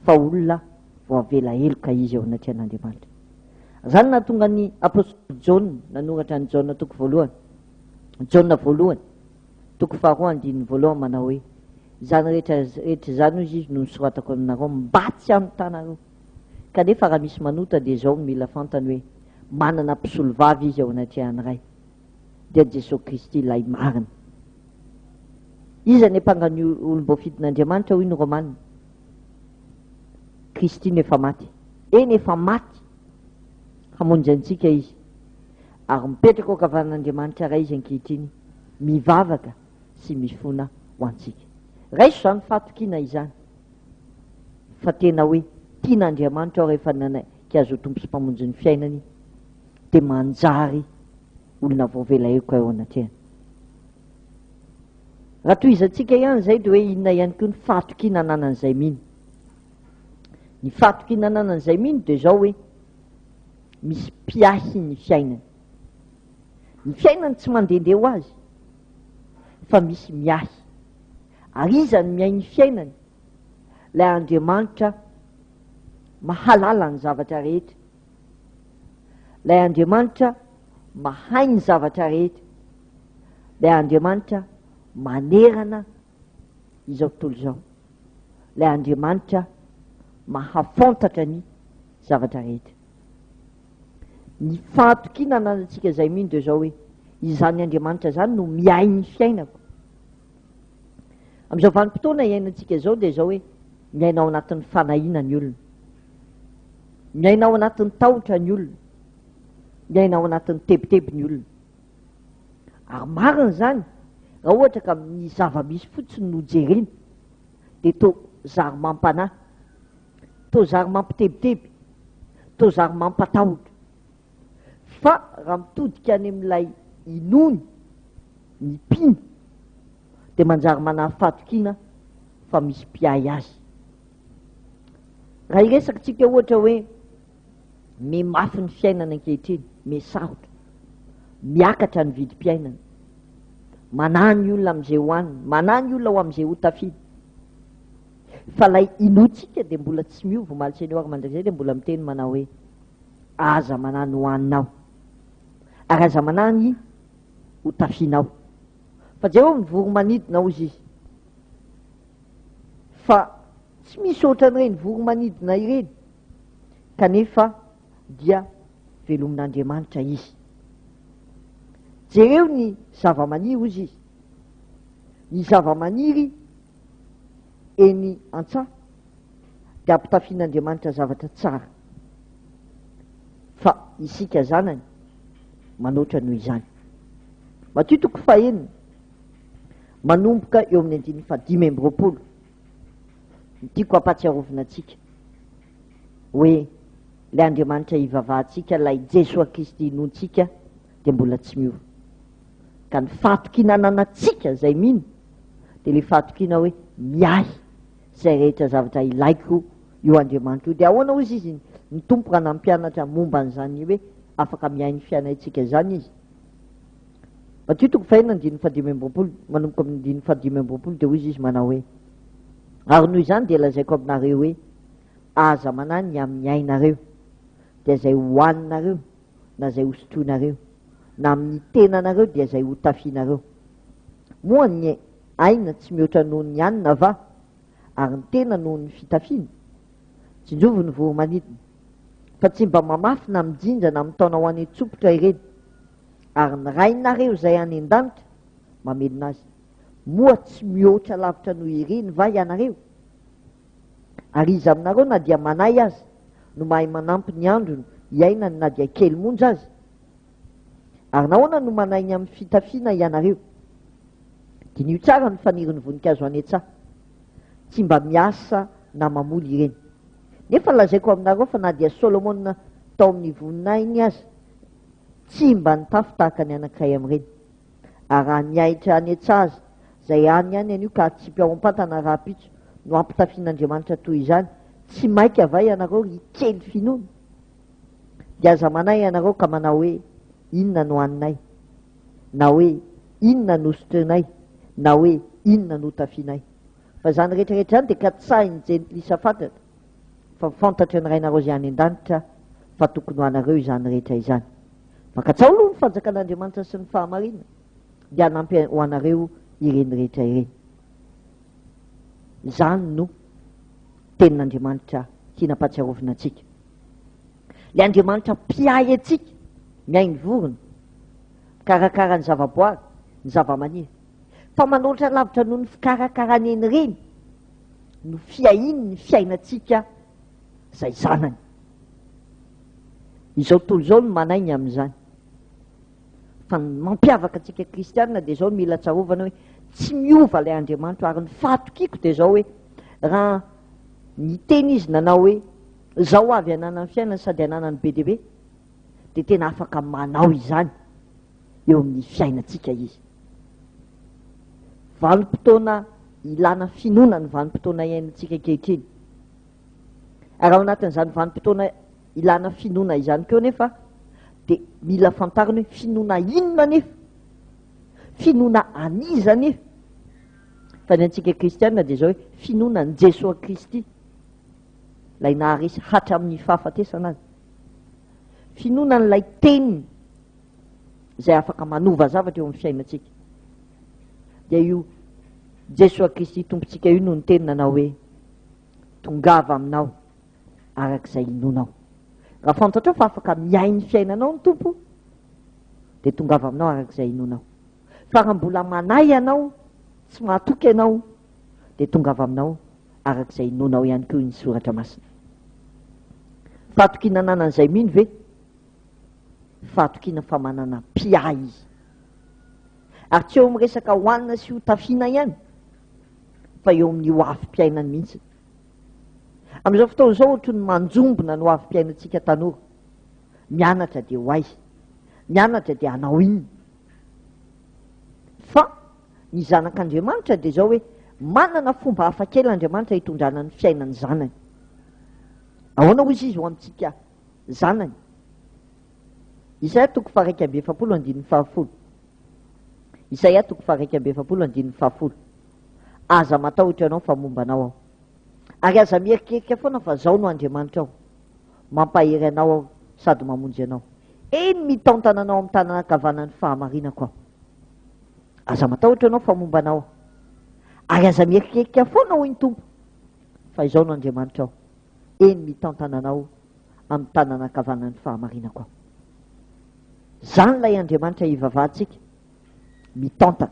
fa olona voavela heloka izy eo anatrehan'Andriamanitra. Izany no nahatonga ny apostoly Jaona nanoratra ny Jaona toko voalohany, Jaona voalohany, Toko faharoa andininy voalohany manao hoe, Izany rehetra rehetra izany hoy izy no nosoratako aminareo mba tsy hanotanareo. Kanefa raha misy manota dia izao no mila fantany hoe, manana mpisolovava izy eo anatrehan'ny Ray, dia Jesoa Kristy ilay marina. Iza ny ampanga ny olom-boafidin'Andriamanitra hoy ny Romana? Kristy no efa maty. Eny efa maty hamonjy antsika Izy. Ary mipetraka ao ankavanan'Andriamanitra Ray Izy ankehitriny, mivavaka sy mifona ho antsika. Raiso izany fahatokiana izany, fa tena hoe tian'Andriamanitra aho rehefa nanaiky Azy ho Tompo sy Mpamonjy ny fiainany, dia manjary olona voavela heloka eo anatrehany. Raha tohizantsika ihany izay dia hoe inona ihany koa ny fahatokiana ananan'izay mino. Ny fahatokiana ananan'izay mino dia izao hoe, misy mpiahy ny fiainany. Ny fiainany tsy mandehandeha ho azy, fa misy miahy. Ary iza no miahy ny fiainany? Ilay Andriamanitra mahalala ny zavatra rehetra. Ilay Andriamanitra mahay ny zavatra rehetra. Ilay Andriamanitra manerana izao tontolo izao. Ilay Andriamanitra mahafantatra ny zavatra rehetra. Ny fahatokiana ananantsika izay mino dia izao hoe, izany Andriamanitra izany no miahy ny fiainako. Amin'izao vanim-potoana iainantsika izao dia izao hoe, miaina ao anatin'ny fanahiana ny olona. Miaina ao anatin'ny tahotra ny olona. Miaina ao anatin'ny tebiteby ny olona. Ary marina izany, raha ohatra ka ny zava-misy fotsiny no jerena, dia toa zary mampanahy, toa zary mampitebiteby, toa zary mampatahotra. Fa raha mitodika any amin'ilay inoany ny mpino, dia manjary manahy fahatokiana fa misy mpiahy azy. Raha hiresaka tsika ohatra hoe miha mafy ny fiainana ankehitriny, miha sarotra, miakatra ny vidim-piainana, manahy ny olona amin'izay hohaniny, manahy ny olona ho amin'izay hotafiany. Fa ilay inoantsika dia mbola tsy miova, omaly sy anio ary mandrakizay dia mbola miteny manao hoe aza manahy ny hohaninao, ary aza manahy ny hotafianao. Fa jereo ny voro-manidina hozy izy, fa tsy misy ohatran'ireny voro-manidina ireny, kanefa dia velomin'Andriamanitra izy. Jereo ny zava-maniry hozy izy, ny zava-maniry eny an-tsaha dia ampitafian'Andriamanitra zavatra tsara, fa isika zanany manoatra noho izany. Matio toko fahenina, manomboka eo amin'ny andininy fahadimy amby roapolo, no tiako hampahatsiarovina antsika hoe ilay Andriamanitra ivavahantsika, ilay Jesoa Kristy inoantsika dia mbola tsy miova. Ka ny fahatokiana ananantsika izay mino dia ilay fahatokiana hoe miahy izay rehetra zavatra ilaiko io Andriamanitra io. Dia ahoana hozy izy ny Tompo raha nampianatra momba an'izany hoe afaka miahy ny fiainantsika izany izy? Matio toko fahenina andininy fahadimy amby roapolo, manomboka amin'ny andininy fahadimy amby roapolo dia hozy izy manao hoe, Ary noho izany dia lazaiko aminareo hoe, aza manahy ny amin'ny ainareo, dia izay hohaninareo na izay hosotroinareo, na amin'ny tenanareo dia izay hotafianareo. Moa ny aina tsy mihoatra noho ny hanina va, ary ny tena noho ny fitafiana? Tsinjovy ny voro-manidina, fa tsy mba mamafy na mijinja na mitaona ho any an-tsompitra ireny, ary ny Rainareo izay any an-danitra mamelona azy. Moa tsy mihoatra lavitra noho ireny va ianareo? Ary iza aminareo na dia manahy aza no mahay manampy ny androny hiainany na dia kely monja aza? Ary nahoana no manahy ny amin'ny fitafiana ianareo? Diniho tsara ny fanirin'ny voninkazo any an-tsaha. Tsy mba miasa na mamoly ireny. Nefa lazaiko aminareo fa na dia Solomona tao amin'ny voninahiny aza tsy mba nitafy tahaka ny anankiray amin'ireny. Ary raha ny ahitra any an-tsaha aza, izay any ihany anio ka atsipy ao am-pantana rahampitso, no ampitafian'Andriamanitra toy izany, tsy maika va ianareo ry kely finoana? Dia aza manahy ianareo ka manao hoe, Inona no haninay? Na hoe, Inona no hosotroinay? Na hoe, Inona no hotafianay? Fa izany rehetra rehetra izany dia katsahin'ny jentilisa fatratra, fa fantatry ny Rainareo izay any an-danitra fa tokony ho anareo izany rehetra izany. Fa katsaho aloha ny fanjakan'Andriamanitra sy ny fahamarinana, dia hanampy ho anareo ireny rehetra ireny. Izany no tenin'Andriamanitra tiana ampahatsiarovina antsika. Ilay Andriamanitra mpiahy antsika, miahy ny vorona, mikarakara ny zavaboary, ny zavamaniry. Fa manoatra lavitra noho ny fikarakarany an'ireny no fiahiany ny fiainantsika izay zanany. Izao tontolo izao no manahy ny amin'izany. Fa ny mampiavaka antsika kristianina dia izao, mila tsarovana hoe tsy miova ilay Andriamanitro, ary ny fahatokiako dia izao hoe raha niteny izy nanao hoe izao avy ananan'ny fiainana sady ananany be dia be, dia tena afaka manao izany eo amin'ny fiainantsika izy. Vanim-potoana ilana finoana ny vanim-potoana iainantsika ankehitriny. Ary ao anatin'izany vanim-potoana ilana finoana izany koa anefa dia mila fantarina hoe finoana inona anefa? Finoana an'iza anefa? Fa ny antsika kristiana dia izao hoe finoana an'i Jesoa Kristy, ilay naharesy hatramin'ny fahafatesana aza. Finoana an'ilay teniny izay afaka manova zavatra eo amin'ny fiainantsika. Dia io Jesoa Kristy Tompontsika io no niteny nanao hoe tongava aminao araka izay inoanao. Raha fantatrao fa afaka miahy ny fiainanao ny Tompo, dia tongava aminao araka izay inoanao. Fa raha mbola manahy ianao, tsy mahatoky ianao, dia tongava aminao araka izay inoanao ihany koa ny Soratra Masina. Fahatokiana ananan'izay mino ve? Fahatokiana fa manana mpiahy izy. Ary tsy eo amin'ny resaka hohanina sy hotafiana ihany, fa eo amin'ny ho avim-piainany mihitsy. Amin'izao fotoana izao ohatry ny manjombona ny ho avim-piainantsika tanora. Mianatra dia ho aiza? Mianatra dia hanao inona? Fa ny zanak'Andriamanitra dia izao hoe manana fomba hafa kely Andriamanitra hitondrana ny fiainan'ny zanany. Ahoana hoy izy ho amintsika zanany? Isaia toko faha-41 andininy fahafolo. Isaia toko faha-41 andininy fahafolo. Aza matahotra ianao fa momba anao aho. Ary aza mierikerika foana fa Zaho no Andriamanitrao. Mampahery anao aho sady mamonjy anao. Eny, mitantana anao amin'ny tanana ankavanan'ny fahamarinako aho. Aza matahotra ianao fa momba anao aho. Ary aza mierikerika foana, hoy ny Tompo, fa Izaho no Andriamanitrao. Eny, mitantana anao amin'ny tanana ankavanan'ny fahamarinako aho. Izany ilay Andriamanitra ivavahantsika, mitantana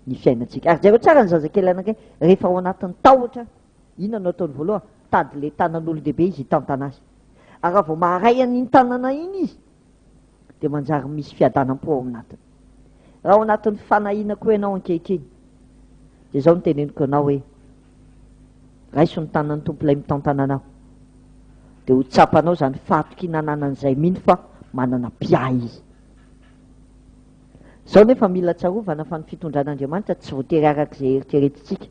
ny fiainantsika. Ary jereo tsara ny zazakely anankiray, rehefa ao anatin'ny tahotra, inona no ataony voalohany? Mitady ilay tanan'olon-dehibe izy hitantana azy. Ary raha vao maharay an'iny tanana iny izy, dia manjary misy fiadanam-po ao anatiny. Raha ao anatin'ny fanahiana koa ianao ankehitriny, dia izao no teneniko anao hoe, raiso ny tanan'ny Tompo ilay mitantana anao, dia ho tsapanao izany fahatokiana ananan'izay mino fa manana mpiahy izy. Izao nefa mila tsarovana fa ny fitondran'Andriamanitra tsy voatery araka izay eritreretintsika,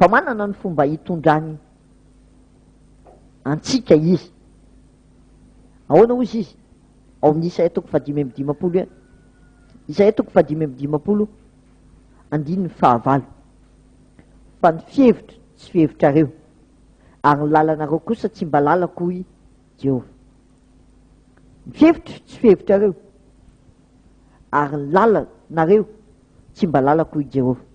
fa manana ny fomba hitondrany antsika izy. Ahoana hozy izy? Ao amin'ny Isaia toko fahadimy amby dimampolo ihany. Isaia toko fahadimy amby dimampolo, andininy fahavalo. Fa ny fihevitro tsy fihevitrareo, ary ny lalanareo kosa tsy mba lalako, hoy Jehovah. Ny fihevitro tsy fihevitrareo, ary ny lalanareo tsy mba lalako, hoy Jehovah.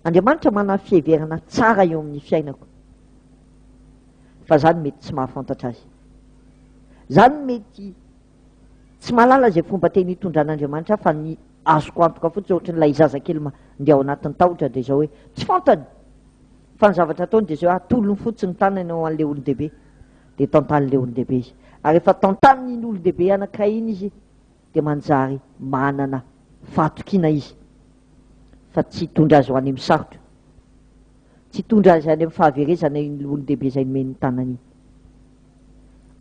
Andriamanitra manana fiheverana tsara eo amin'ny fiainako, fa za no mety tsy mahafantatra azy. Za no mety tsy mahalala izay fomba tena hitondran'Andriamanitra ahy, fa ny azoko antoka fotsiny ohatran'ilay zazakely mandeha ao anatin'ny tahotra dia izao hoe tsy fantany fa ny zavatra ataony dia izao hoe atolony fotsiny ny tanany ao an'ilay olon-dehibe dia tantanin'ilay olon-dehibe izy. Ary rehefa tantanin'iny olon-dehibe anankiray iny izy dia manjary manana fahatokiana izy fa tsy hitondra azy ho any amin'ny sarotra, tsy hitondra azy any amin'ny fahaverezana iny olon-dehibe izay nomeny ny tanany iny.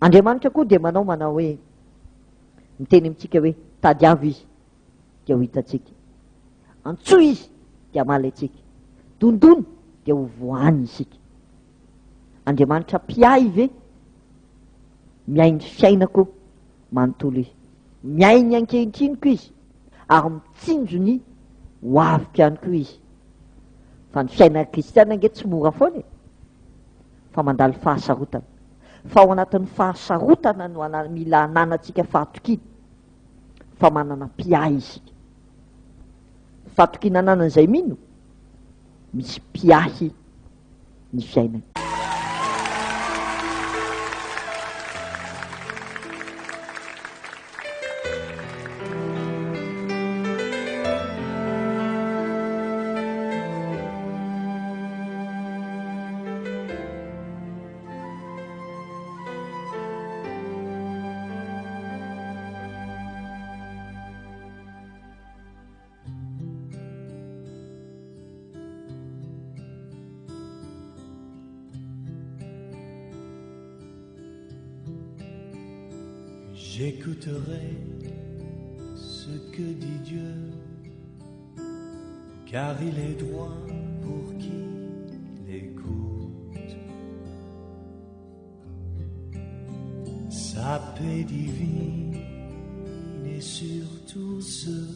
Andriamanitra koa dia manao manao hoe, miteny amintsika hoe, tadiavo izy dia ho hitantsika. Antsoy izy dia hamaly antsika. Dondona dia ho voany isika. Andriamanitra mpiahy ve? Miahy ny fiainako manontolo Izy. Miahy ny ankehitriniko Izy ary mitsinjo ny ho aviko ihany koa Izy. Fa ny fiainana kristiana ange tsy mora foana e! Fa mandalo fahasarotana. Fa ao anatin'ny fahasarotana no mila ananantsika fahatokiana fa manana mpiahy isika. Fahatokiana ananan'izay mino, misy mpiahy ny fiainany. J'écouterai ce que dit Dieu, car il est droit pour qui l'écoute. paix divine est sur tous ceux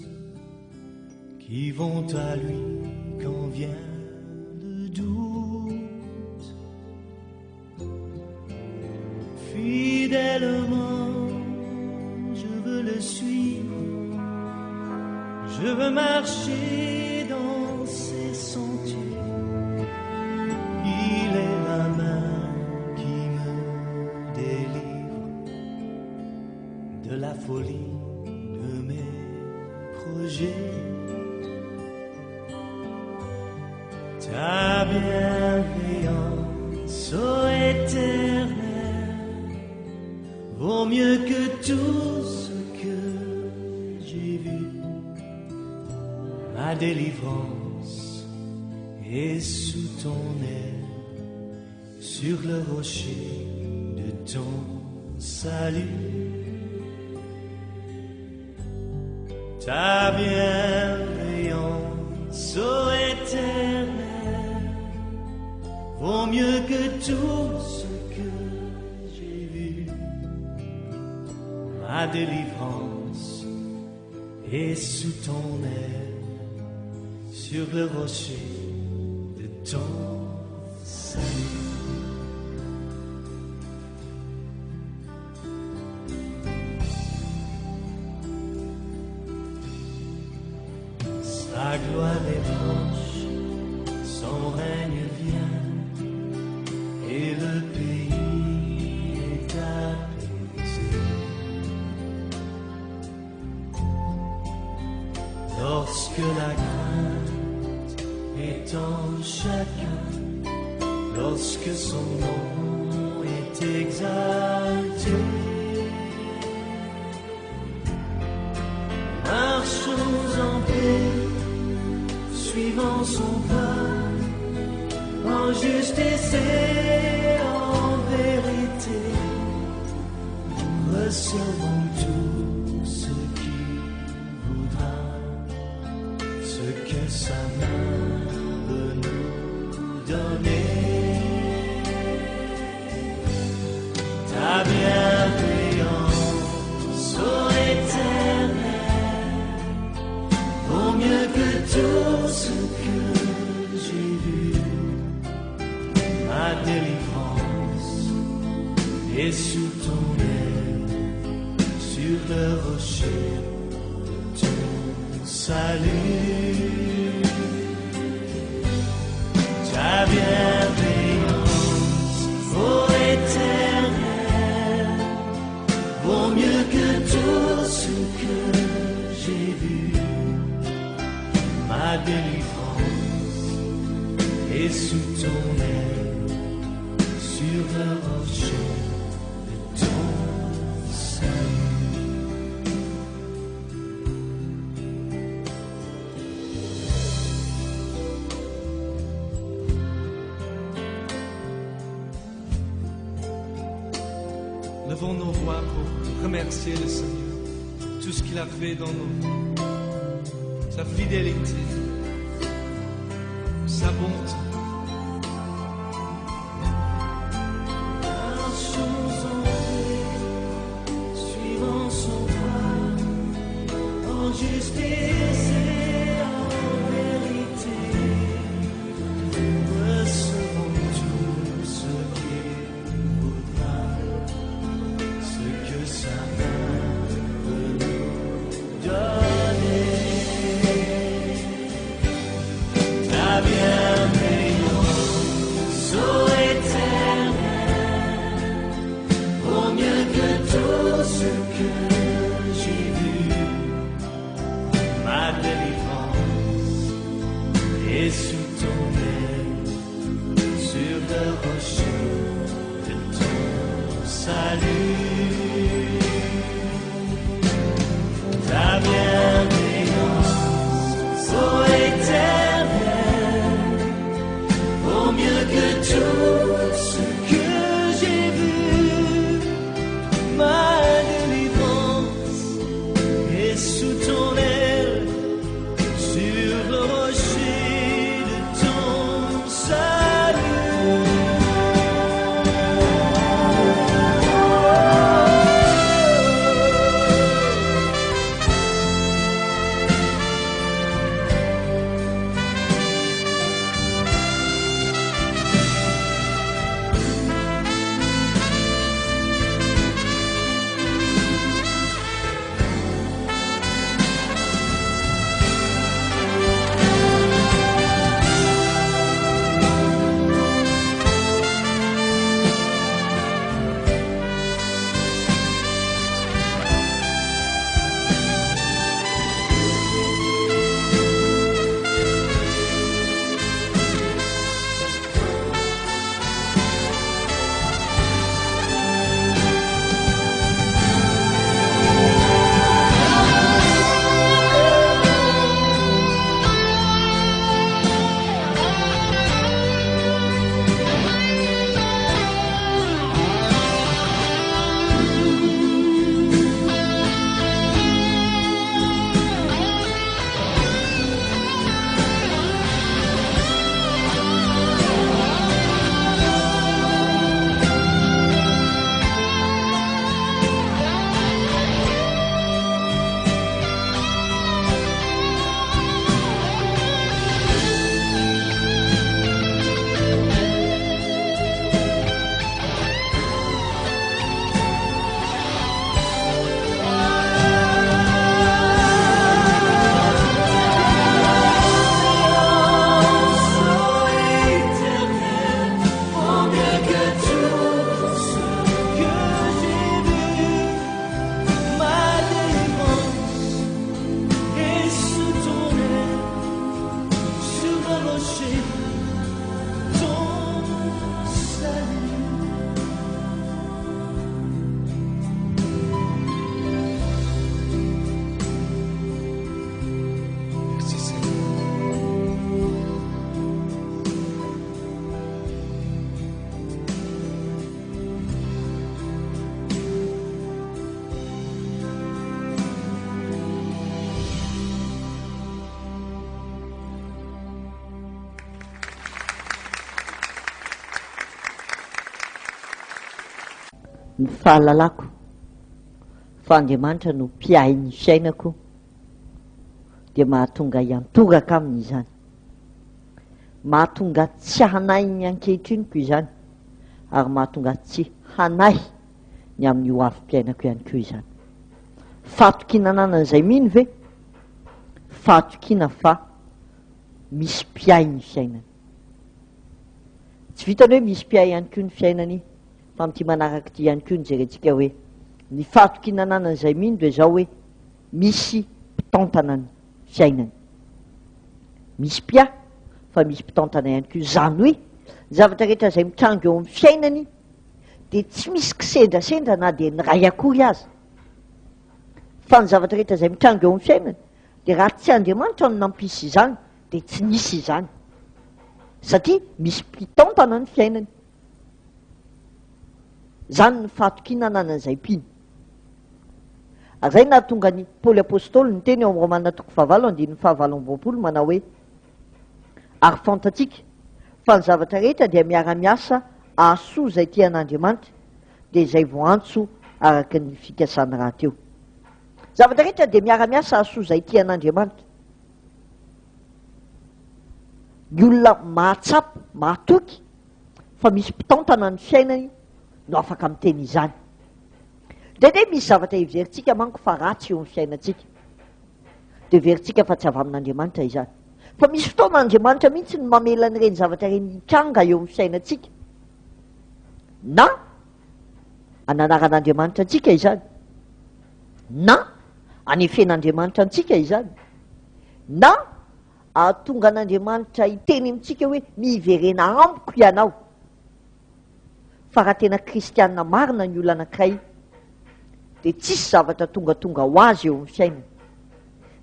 qui vont à lui quand vient le doute. Fidèlement, je veux le suivre, je veux marcher dans ses sentiers. Il est la main qui me délivre de la folie de mes projets. Ta bienveillance, ô Éternel, vaut mieux que tout ce que j'ai vu. Ma délivrance est sous ton aile, sur le rocher de ton salut. Ta bienveillance, ô Éternel, vaut mieux que tout ce que j'ai vu. Ma délivrance est sous ton aile, sur le rocher de ton salut. Sa gloire est proche, son règne vient, et le pays est apaisé. Lorsque la crainte est en chacun, lorsque son nom est exalté, marchons en paix, suivant son pas, en justice et en vérité, recevons tout ce qu'il voudra, ce que sa main veut nous donner. Ta bienveillance, ô Éternel, vaut mieux que tout ce que j'ai vu. Ma délivrance est sous ton aile, sur le rocher de ton salut. Ta bienveillance, ô Éternel, vaut mieux que tout ce que j'ai vu. Ma délivrance est sous ton aile, sur le rocher de ton salut. Levons nos voix pour remercier le Seigneur, tout ce qu'il a fait dans nos vies, sa fidélité, sa bonté. Marchons en paix, suivant son pas, en justice et en vérité. Recevons tout ce qu'il voudra, ce que sa main veut nous donner. Ta bienveillance, ô Éternel, vaut mieux que tout ce que j'ai vu. Ma délivrance est sous ton aile, sur le rocher de ton salut. Ta bienveillance, ô Éternel, vaut mieux que tout ce que j'ai vu. Ma délivrance est sous ton aile, sur le rocher de Ny fahalalako fa Andriamanitra no mpiahy ny fiainako dia mahatonga hiantoraka aminy izany. Mahatonga tsy hanahy ny ankehitriniko izany ary mahatonga tsy hanahy ny amin'ny ho avim-piainako ihany koa izany. Fahatokiana ananan'izay mino ve? Fahatokiana fa misy mpiahy ny fiainany. Tsy vitany hoe misy mpiahy ihany koa ny fiainany fa amin'ity manaraka ity ihany koa no jerentsika hoe ny fahatokiana ananan'izay mino dia izao hoe misy mpitantana ny fiainany. Misy mpiahy fa misy mpitantana ihany koa. Izany hoe ny zavatra rehetra izay mitranga eo amin'ny fiainany dia tsy misy kisendrasendra na dia ny iray akory aza. Fa ny zavatra rehetra izay mitranga eo amin'ny fiainany dia raha tsy Andriamanitra no nampisy izany dia tsy nisy izany. Satria misy mpitantana ny fiainany. Izany ny fahatokiana ananan'izay mpino. Ary izay nahatonga ny Paoly Apostoly niteny ao amin'ny Romana toko fahavalo andininy fahavalo amby roapolo manao hoe, Ary fantatsika fa ny zavatra rehetra dia miara-miasa hahasoa izay tia an'Andriamanitra, dia izay voantso araka ny fikasany rahateo. Zavatra rehetra dia miara-miasa hahasoa izay tia an'Andriamanitra. Ny olona mahatsapa, mahatoky fa misy mpitantana ny fiainany no afaka miteny izany. Indraindray misy zavatra heverintsika manko fa ratsy eo amin'ny fiainantsika. Dia heverintsika fa tsy avy amin'Andriamanitra izany. Fa misy fotoana Andriamanitra mihitsy no mamela an'ireny zavatra ireny hitranga eo amin'ny fiainantsika. Na ananaran'Andriamanitra antsika izany. Na anefen'Andriamanitra antsika izany. Na ahatonga an'Andriamanitra hiteny amintsika hoe miverena amiko ianao. Fa raha tena kristiana marina ny olona anankiray dia tsisy zavatra tongatonga ho azy eo amin'ny fiainany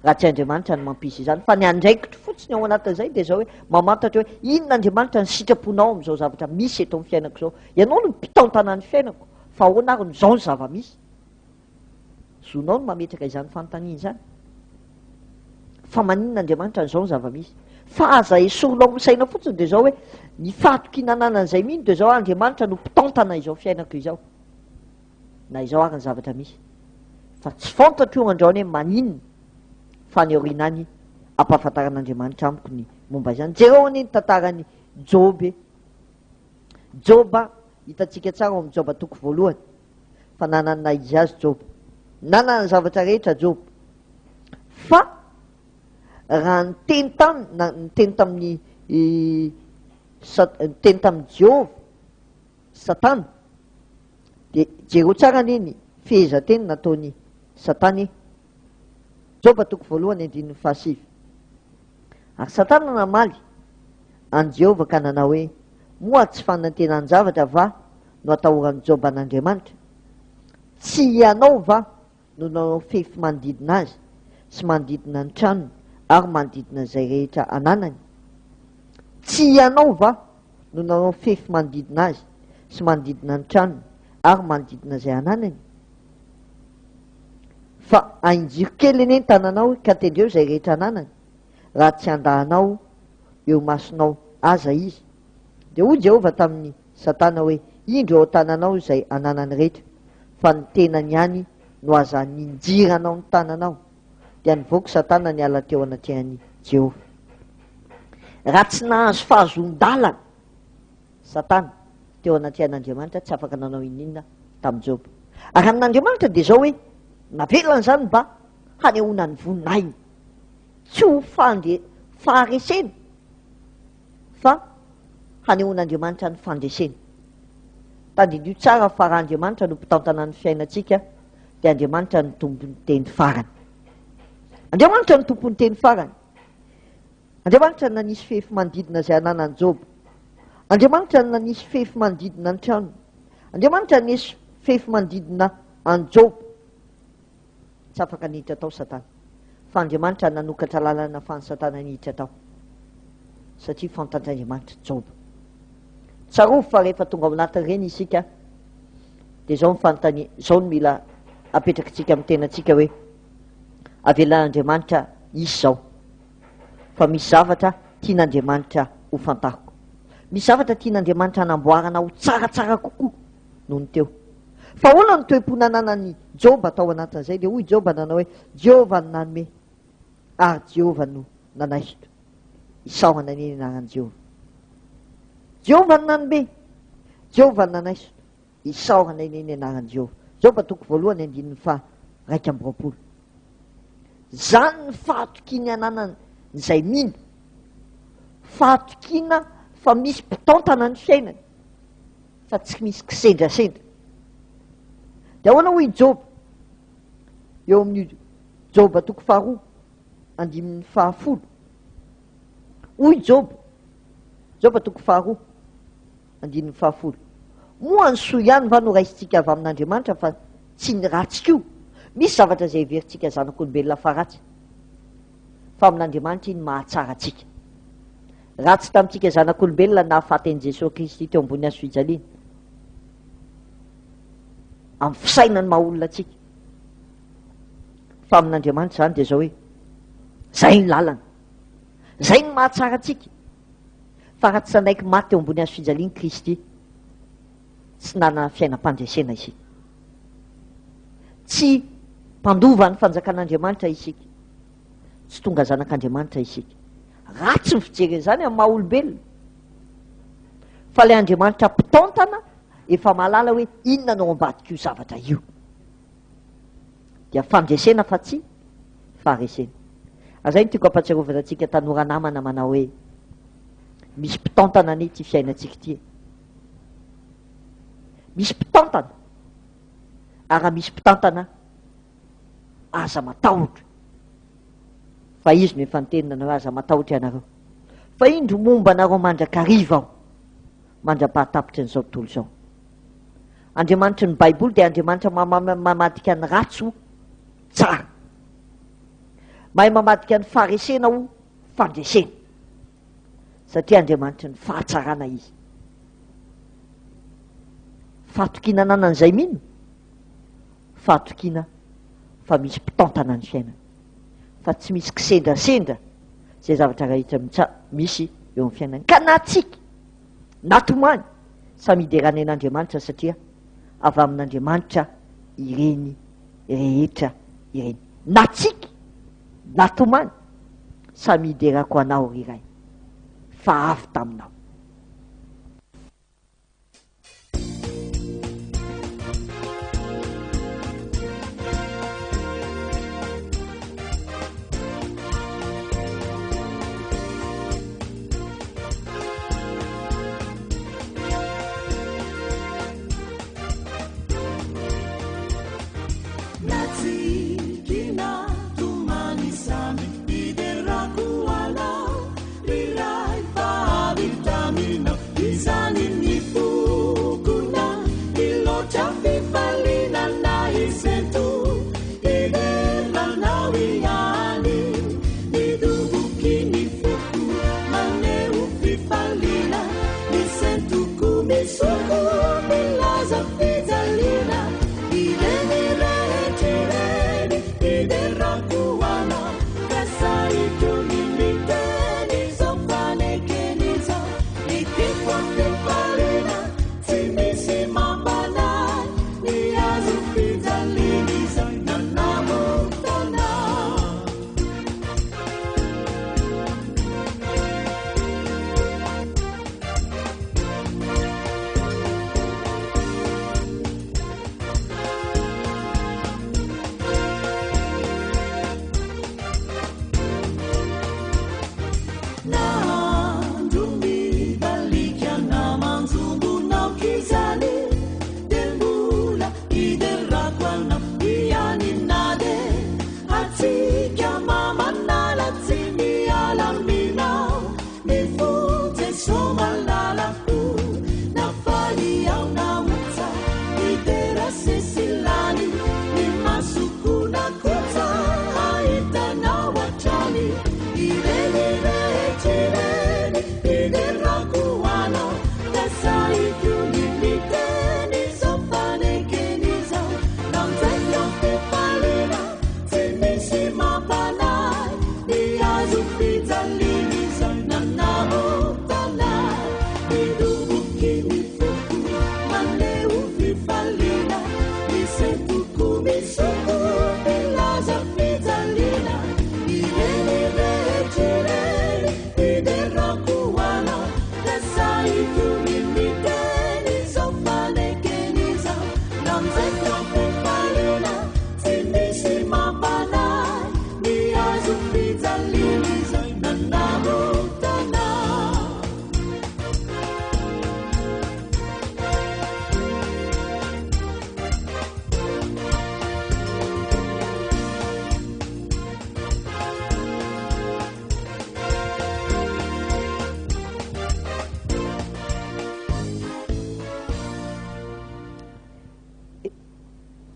raha tsy Andriamanitra no mampisy izany. Fa ny andraikitro fotsiny ao anatin'izay dia izao hoe mamantatra hoe inona Andriamanitra ny sitraponao amin'izao zavatra misy eto amin'ny fiainako izao. Ianao no mpitantana ny fiainako fa ahoana ary no izao ny zava-misy? Zonao ny mametraka izany fanontaniana izany. Fa maninona Andriamanitra an'izao ny zava-misy? Fa aza esorinao amin'ny saina fotsiny dia izao hoe ny fahatokiana ananan'izay mino dia izao Andriamanitra no mpitantana izao fiainako izao. Na izao ary ny zavatra misy. Fa tsy fantatro io androany hoe maninona fa any aoriana any ampahafantaran'Andriamanitra amiko ny momba izany. Jereo anie ny tantaran'i Joba e. Joba, hitantsika tsara ao amin'ny Joba toko voalohany. fa nanana izy azy Joba. Nanana ny zavatra rehetra Joba. Fa raha niteny taminy, na niteny tamin'ny niteny tamin'i Jehovah, Satana, dia jereo tsara anie ny fehezanteny nataon'i Satana e. Joba toko voalohany andininy fahasivy. Ary Satana namaly an'i Jehovah ka nanao hoe, Moa tsy fanantenan-javatra va no atahoran'i Joba an'Andriamanitra? Tsy ianao va no nanao fefy manodidina azy sy manodidina ny tranony ary manodidina izay rehetra ananany? Tsy ianao va no nanao fefy manodidina azy sy manodidina ny tranony ary manodidina izay ananany? Fa ahinjiro kely anie ny tananao ka tendreo izay rehetra ananany, raha tsy handà anao eo imasonao aza izy. Dia hoy Jehovah tamin'i Satana hoe, Indro eo an-tananao izay ananany rehetra, fa ny tenany ihany no aza aninjiranao ny tananao. Dia nivoaka Satana niala teo anatrehan'i Jehovah. Raha tsy nahazo fahazoan-dalana Satana teo anatrehan'Andriamanitra, tsy afaka nanao inon'inona tamin'i Joba. Ary amin'Andriamanitra dia izao hoe, navelany izany mba hanehoana ny voninahiny. Tsy ho fandre, faharesena fa hanehoan'Andriamanitra ny fandreseny. Tadidio tsara fa raha Andriamanitra no mpitantana ny fiainantsika dia Andriamanitra no tompon'ny teny farany. Andriamanitra no tompon'ny teny farany. Andriamanitra no nanisy fefy manodidina izay ananan'i Joba. Andriamanitra no nanisy fefy manodidina ny tranony. Andriamanitra nanisy fefy manodidina an'i Joba. Tsy afaka niditra tao Satana. Fa Andriamanitra nanokatra lalana afahan'i Satana niditra tao. Satria fantatr'Andriamanitra Joba. Tsarovy fa rehefa tonga ao anatin'ireny isika, dia izao ny fanontania, izao no mila apetrakitsika amin'ny tenantsika hoe, avelan'Andriamanitra hisy izao. Fa misy zavatra tian'Andriamanitra ho fantariko. Misy zavatra tian'Andriamanitra hanamboarana ho tsaratsara kokoa noho ny teo. Fa ahoana no toe-po nananan'i Joba tao anatin'izay? Dia hoy Joba nanao hoe, Jehovah no nanome, ary Jehovah no nanaisotra. Isaorana anie ny anaran'i Jehovah. Jehovah no nanome, Jehovah no nanaisotra. Isaorana anie ny anaran'i Jehovah. Joba toko voalohany andininy faha 21. Izany ny fahatokiany ananan'izay mino. Fahatokiana fa misy mpitantana ny fiainany, fa tsy misy kisendrasendra. Dia ahoana hoy i Joba? Eo amin'ny Joba toko faharoa andininy fahafolo. Hoy Joba, Joba toko faharoa Andininy fahafolo. Moa ny soa ihany va no raisintsika avy amin'Andriamanitra fa tsy ny ratsy koa? Misy zavatra izay heverintsika zanak'olombelona fa ratsy, fa amin'Andriamanitra iny mahatsara antsika. Ratsy tamintsika zanak'olombelona ny nahafaty an'i Jesoa Kristy teo ambony hazofijaliana, amin'ny fisainan'ny maha olona antsika. Fa amin'Andriamanitra izany dia izao hoe, izay ny lalana, izay ny mahatsara antsika. Fa raha tsy nanaiky maty teo ambony hazo fijaliana Kristy, tsy nanana fiainam-pandresena isika. Tsy mpandova ny fanjakan'Andriamanitra isika. Tsy tonga zanak'Andriamanitra isika. Ratsy ny fijery an'izany amin'ny maha olombelona. Fa ilay Andriamanitra mpitantana efa mahalala hoe inona no ao ambadik'io zavatra io. Dia fandresena fa tsy faharesena. Ary izay no tiako hampatsiarovana antsika tanora namana manao hoe misy mpitantana anie ity fiainantsika ity e. Misy mpitantana. Ary raha misy mpitantana, aza matahotra. Fa izy no efa niteny nanao hoe aza matahotra ianareo. Fa indro momba anareo mandrakariva aho, mandra-pahatapitry an'izao tontolo izao. Andriamanitry ny Baiboly dia Andriamanitra mamadika ny ratsy ho tsara. Mahay mamadika ny faharesena ho fandresena. Satria Andriamanitry ny fahatsarana Izy. Fahatokiana ananan'izay mino, fahatokiana fa misy mpitantana ny fiainana, fa tsy misy kisendrasendra izay zavatra rehetra misy eo amin'ny fiainana. Ka na tsiky na tomany, samy hiderana an'Andriamanitra satria avy amin'Andriamanitra ireny rehetra ireny. Na tsiky na tomany, samy hiderako Anao ry Ray, fa avy taminao. Na tsiky na tomany samy hiderako Anao ry Ray fa avy taminao izany ny foko na hiloatra fifaliana na hisento hidera Anao ihany ny doboky ny foko maneho fifaliana ny sentoko misoko milaza fijaliana ireny rehetra ireny hiderako Anao ka sahiko ny miteny izao fanekena izao ekeko am-pifaliana tsy misy mampanahy ny hazo fijaliana izay nanavotana. Na andro mibalika na manjombona aok'izany dia mbola hiderako anao ihany na dia hatsiaka mamanala tsy miala aminao ny fo Jeso malalako na faly aho na ontsa hidera sesilany ny masoko na kotsa hahita anao hatrany ireny rehetra ireny.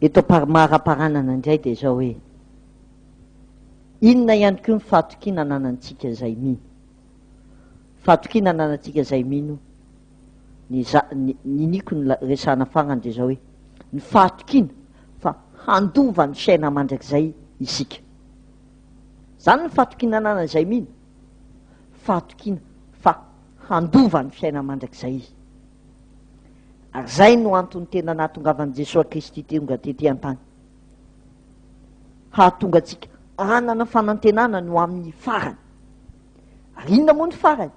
Eto am-pamaraparanana indray dia izao hoe, inona ihany koa ny fahatokiana ananantsika izay mino? Fahatokiana ananantsika izay mino, ny za, ny, niniako ny resahana farany dia izao hoe, ny fahatokiana fa handova ny fiainana mandrakizay isika. Izany ny fahatokiana ananan'izay mino, fahatokiana fa handova ny fiainana mandrakizay izy. Ary izay no antony tena nahatongavan'i Jesoa Kristy tonga tety an-tany. Hahatonga antsika hanana fanantenana no amin'ny farany. Ary inona moa ny farany?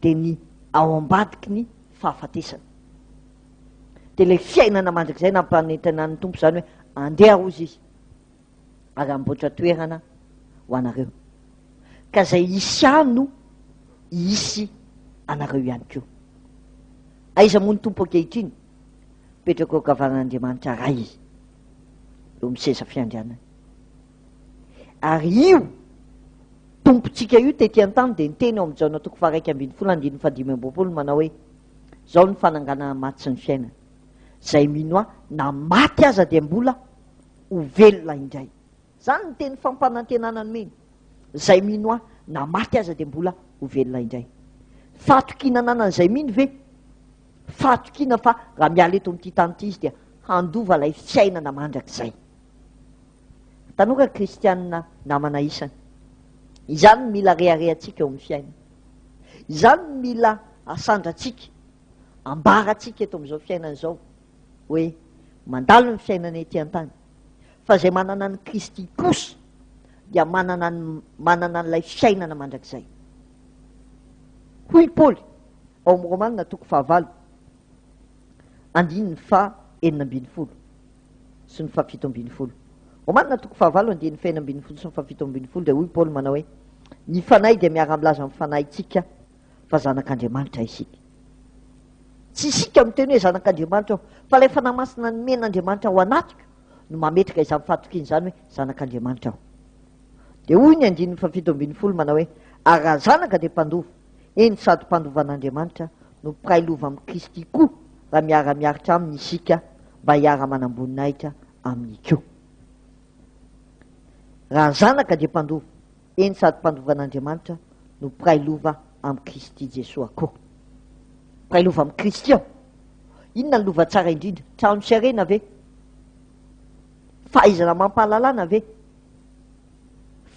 Dia ny ao ambadiky ny fahafatesana. Dia ilay fiainana mandrakizay nampanentanan'ny Tompo izany hoe andeha hozy izy ary hamboatra toerana ho anareo. Ka izay hisy ahy no hisy anareo ihany koa. Aiza moa ny Tompo ankehitriny? Mipetraka eo ankavanan'Andriamanitra Ray Izy, eo amin'ny seza fiandrianany. Ary io Tompontsika io tety an-tany dia niteny ao amin'ny Jaona toko faha-11 andininy faha-25 manao hoe, Izao ny fananganana maty sy ny fiainana. Izay mino ahy na maty aza dia mbola ho velona indray. Izany ny teny fampanantenana nomeny. Izay mino ahy, na maty aza dia mbola ho velona indray. Fahatokiana ananan'izay mino ve? Fahatokiana fa raha miala eto amin'ity tany ity izy dia handova ilay fiainana mandrakizay. Tanora kristianina namana isany. Izany no mila reharehantsika eo amin'ny fiainana. Izany no mila asandratsika, ambarantsika eto amin'izao fiainana izao. hoe mandalo ny fiainana ety an-tany, fa izay manana an'i Kristy kosa dia manana ny manana an'ilay fiainana mandrakizay. Hoy i Paoly ao amin'ny Romana toko fahavalo, andininy faha 16 sy ny faha 17. Romana toko fahavalo andininy faha 16 sy ny faha 17 dia hoy Paoly manao hoe ny fanahy dia miara-milaza amin'ny fanahintsika fa zanak'Andriamanitra isika. Tsy isika miteny hoe zanak'Andriamanitra aho, fa ilay Fanahy Masina nomen'Andriamanitra ao anatiko no mametraka izany fahatokiana izany hoe zanak'Andriamanitra aho. Dia hoy ny andininy faha-17 manao hoe, Ary raha zanaka dia mpandova, eny sady mpandova an'Andriamanitra no mpiray lova amin'i Kristy koa raha miara-miaritra aminy isika mba hiara-manam-boninahitra aminy koa. Raha zanaka dia mpandova, eny sady mpandova an'Andriamanitra no mpiray lova amin'i Kristy Jesoa koa. Mpiray lova amin'i Kristy aho. Inona ny lova tsara indrindra? Trano sy harena ve? Fahaizana amam-pahalalana ve?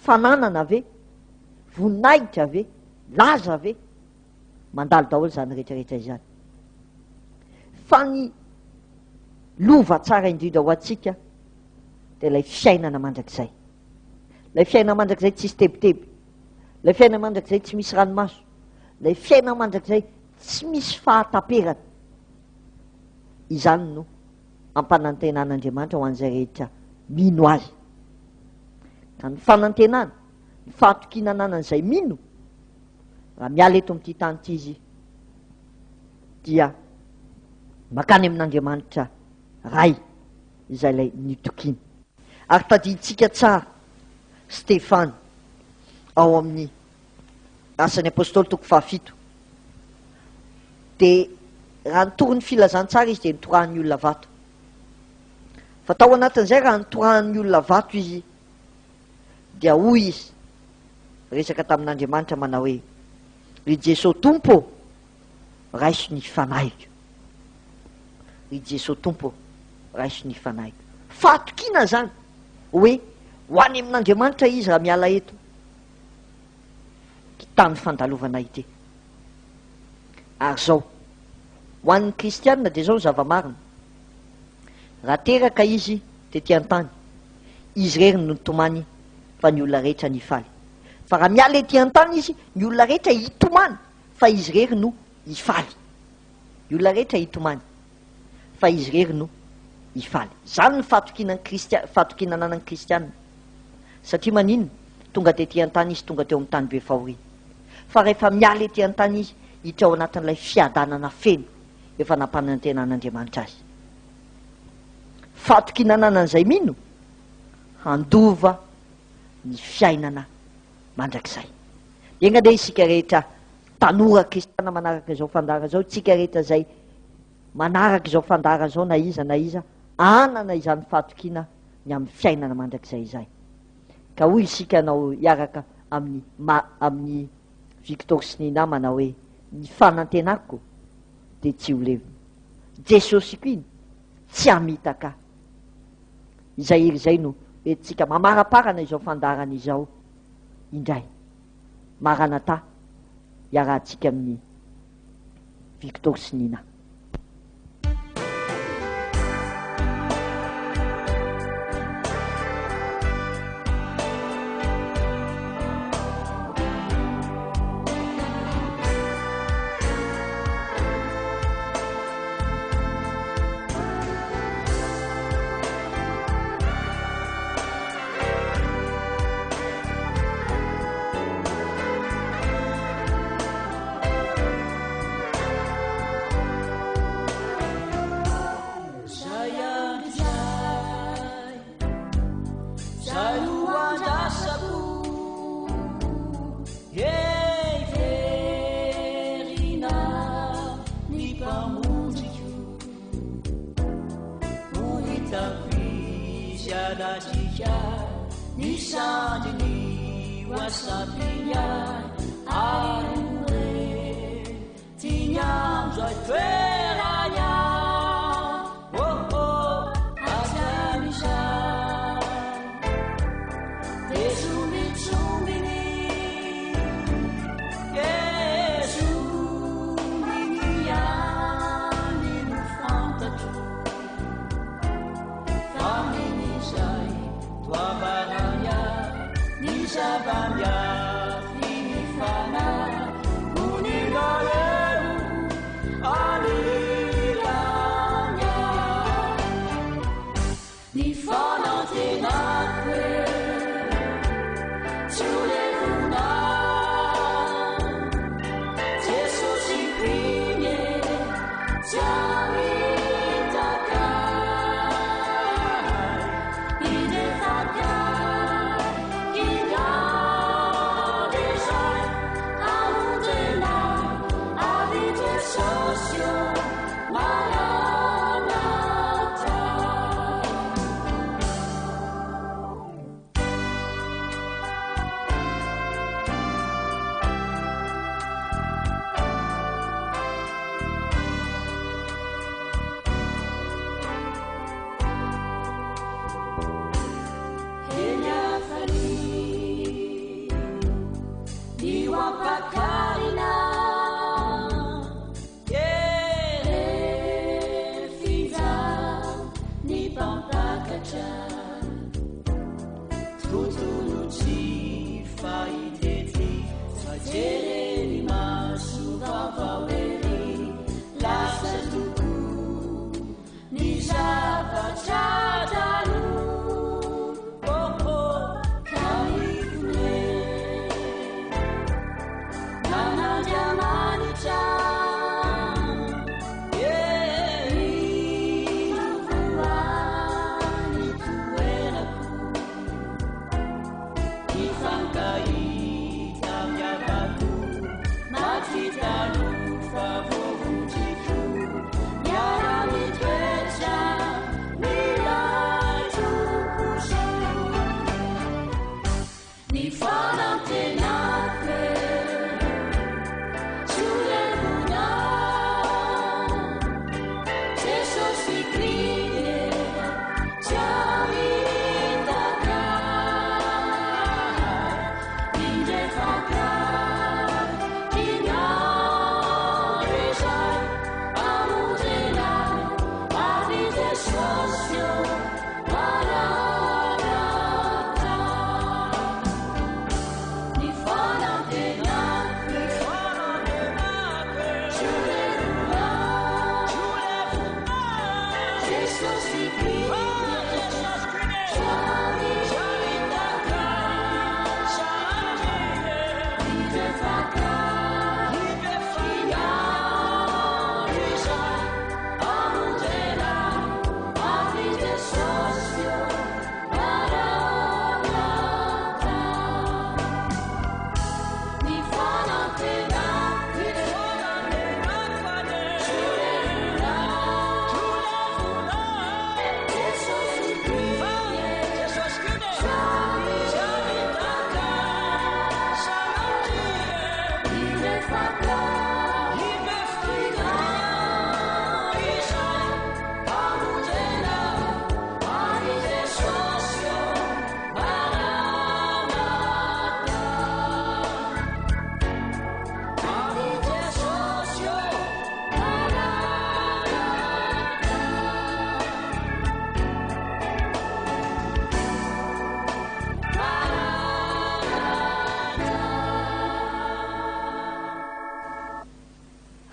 Fananana ve? Voninahitra ve? Laza ve? Mandalo daholo izany rehetrarehetra izany. Fa ny lova tsara indrindra ho antsika dia ilay fiainana mandrakizay. Ilay fiainana mandrakizay tsisy tebiteby. Ilay fiainana mandrakizay tsy misy ranomaso. Ilay fiainana mandrakizay tsy misy fahataperana. Izany no ampanantenan'Andriamanitra ho an'izay rehetra mino Azy. Ka ny fanantenana, ny fahatokiana ananan'izay mino, raha miala eto amin'ity tany ity izy, dia makany amin'Andriamanitra Ray izay ilay nitokiany. Ary tadidintsika tsara Stefana ao amin'ny Asan'ny Apostoly toko fahafito. Dia raha nitory ny filazantsara izy dia nitorahan'ny olona vato. Fa tao anatin'izay raha nitorahan'ny olona vato izy dia hoy izy resaka tamin'Andriamanitra manao hoe, Ry Jesoa Tompo ô, raiso ny fanahiko. Ry Jesoa Tompo ô, raiso ny fanahiko. Fahatokiana izany hoe ho any amin'Andriamanitra izy raha miala eto ity tany fandalovana ity. Ary izao, ho an'ny kristianina dia izao ny zava-marina, raha teraka izy tety an-tany, izy irery no nitomany fa ny olona rehetra nifaly. Fa raha miala ety an-tany izy, ny olona rehetra hitomany fa izy irery no hifaly. Ny olona rehetra hitomany fa izy irery no hifaly. Izany ny fahatokiana ny Kristia, fahatokiana ananan'ny Kristiana. Satria maninona? Tonga tety an-tany izy, tonga teo amin'ny tany be fahoriana. Fa rehefa miala ety an-tany izy, hiditra ao anatin'ilay fiadanana feno efa nampanantenan'Andriamanitra azy. Fahatokiana ananan'izay mino, handova ny fiainana mandrakizay. Dia enga anie isika rehetra tanora kristiana manaraka izao fandaharana izao, isika rehetra izay manaraka izao fandaharana izao na iza na iza, Hanana izany fahatokiana ny amin'ny fiainana mandrakizay izay. Ka hoy isika hanao hiaraka amin'ny ma amin'i Victor sy Nina manao hoe, Ny fanantenako dia tsy ho levona. Jesosiko iny tsy hamitaka ahy. Izay hery izay no entintsika mamaraparana izao fandaharana izao indray. Maranatha, iarahantsika amin'i Victor sy Nina.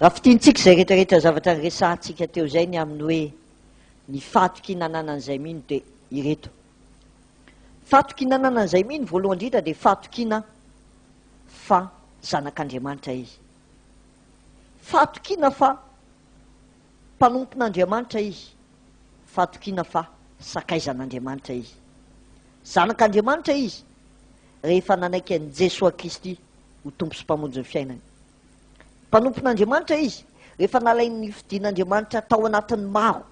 Raha fintinitsika izay rehetrarehetra zavatra niresahantsika teo izay ny amin'ny hoe ny fahatokiana ananan'izay mino dia ireto. Fahatokiana ananan'izay mino voalohany indrindra dia fahatokiana fa zanak'Andriamanitra izy. Fahatokiana fa mpanompon'Andriamanitra izy. Fahatokiana fa sakaizan'Andriamanitra izy. Zanak'Andriamanitra izy rehefa nanaiky an'i Jesoa Kristy ho Tompo sy Mpamonjy ny fiainany. Mpanompon'Andriamanitra izy rehefa nalain'ny fidin'Andriamanitra tao anatin'ny maro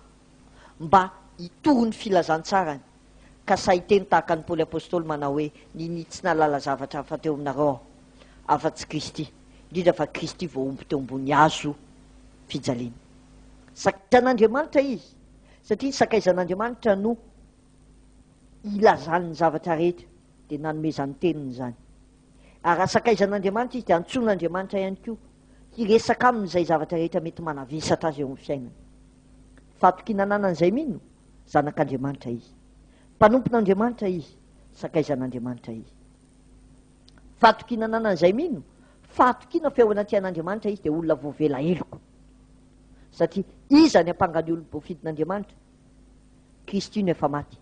mba hitory ny filazantsarany, ka sahy hiteny tahaka an'i Paoly Apostoly manao hoe, Ninia tsy nahalala zavatra hafa teo aminareo aho, afa-tsy Kristy, indrindra fa Kristy voahombo teo ambony hazo fijaliana. Sakaizan'Andriamanitra izy, satria ny sakaizan'Andriamanitra no ilazany ny zavatra rehetra, dia nanomezany teniny izany. Ary raha sakaizan'Andriamanitra izy dia antsoin'Andriamanitra ihany koa hiresaka aminy izay zavatra rehetra mety manavesatra azy eo amin'ny fiainany. Fahatokiana ananan'izay mino, zanak'Andriamanitra izy. Mpanompon'Andriamanitra izy, sakaizan'Andriamanitra izy. Fahatokiana ananan'izay mino, fahatokiana fa eo anatrehan'Andriamanitra izy dia olona voavela heloka. Satria iza ny ampanga ny olom-boafidin'Andriamanitra? Kristy no efa maty,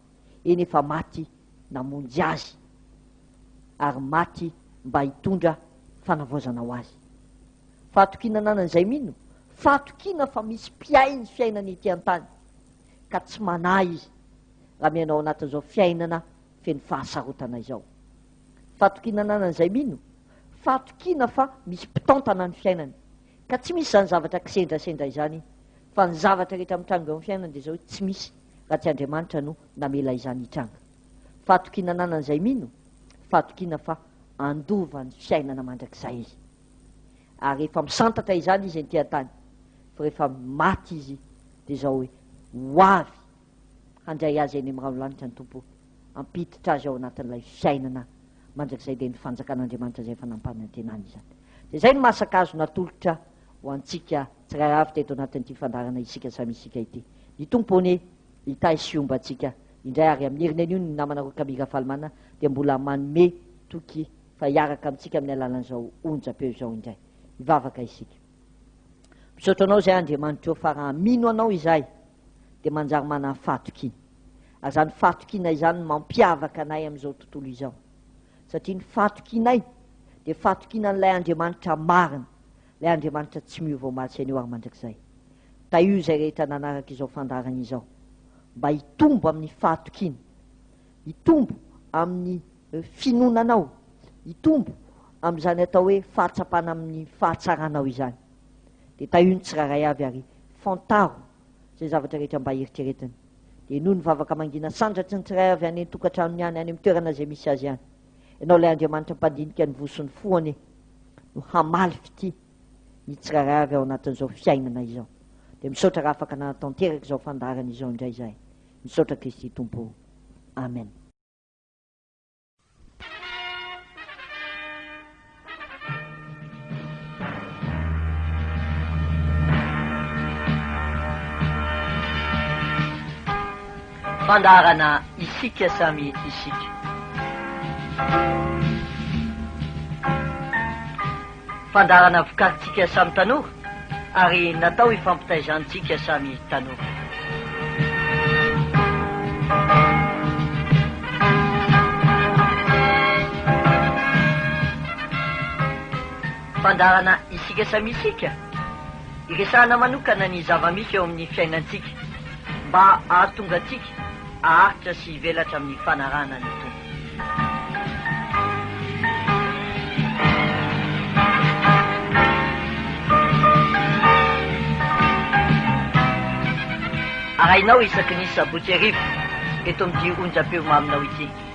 eny efa maty namonjy azy ary maty mba hitondra fanavaozana ho azy. Fahatokiana ananan'izay mino, fahatokiana fa misy mpiahy ny fiainany ety an-tany, ka tsy manahy izy raha miaina ao anatin'izao fiainana feno fahasarotana izao. Fahatokiana ananan'izay mino, fahatokiana fa misy mpitantana ny fiainany, ka tsy misy izany zavatra kisendrasendra izany, fa ny zavatra rehetra mitranga eo amin'ny fiainany dia izao hoe tsy misy raha tsy Andriamanitra no namela izany hitranga. Fahatokiana ananan'izay mino, fahatokiana fa handova ny fiainana mandrakizay izy. Ary efa misantatra izany izy ety an-tany, fa rehefa maty izy dia izao hoe ho avy handray azy eny amin'ny ranolanitra ny Tompo, hampiditra azy ao anatin'ilay fiainana mandrakizay dia ny fanjakan'Andriamanitra izay efa nampanantenany izany. Dia izay no masaka azo natolotra ho antsika tsirairay avy teto anatin'ity fandaharana Isika Samy Isika ity. Ny Tompo anie hitahy sy homba antsika indray ary amin'ny heriny anio ny namana Rokamy Rafalimanana dia mbola manome toky fa hiaraka amintsika amin'ny alalan'izao onjam-peo izao indray. Hivavaka isika. Misaotra Anao izay Andriamanitra ô fa raha mino Anao izahay dia manjary manana fahatokiana. Ary izany fahatokiana izany no mampiavaka anay amin'izao tontolo izao. Satria ny fahatokianay dia fahatokiana an'ilay Andriamanitra marina, ilay Andriamanitra tsy miova omaly sy anio ary mandrakizay. Tahio izay rehetra nanaraka izao fandaharana izao mba hitombo amin'ny fahatokiana, hitombo amin'ny finoana Anao, hitombo amin'izany atao hoe fahatsapana amin'ny fahatsaranao izany. Dia tahio ny tsirairay avy ary fantaro izay zavatra rehetra mba eritreretiny. Dia henoy ny vavaka mangina sandratry ny tsirairay avy any an-tokantranony any, any amin'ny toerana izay misy azy any. Ianao ilay Andriamanitra mpandinika ny voa sy ny fo anie no hamaly fitia ny tsirairay avy ao anatin'izao fiainana izao. Dia misaotra raha afaka nanatanteraka izao fandaharana izao indray izahay. Misaotra Kristy Tompo o. Amen. Fandaharana Isika Samy Isika. Fandaharana vokarintsika samy tanora ary natao hifampitaizantsika samy tanora. Fandaharana Isika Samy Isika, iresahana manokana ny zava-misy eo amin'ny fiainantsika mba hahatonga antsika haharitra sy hivelatra amin'ny fanarahana ny Tompo. Arahinao isaky ny sabotsy hariva eto amin'ity onjam-peo maminao ity.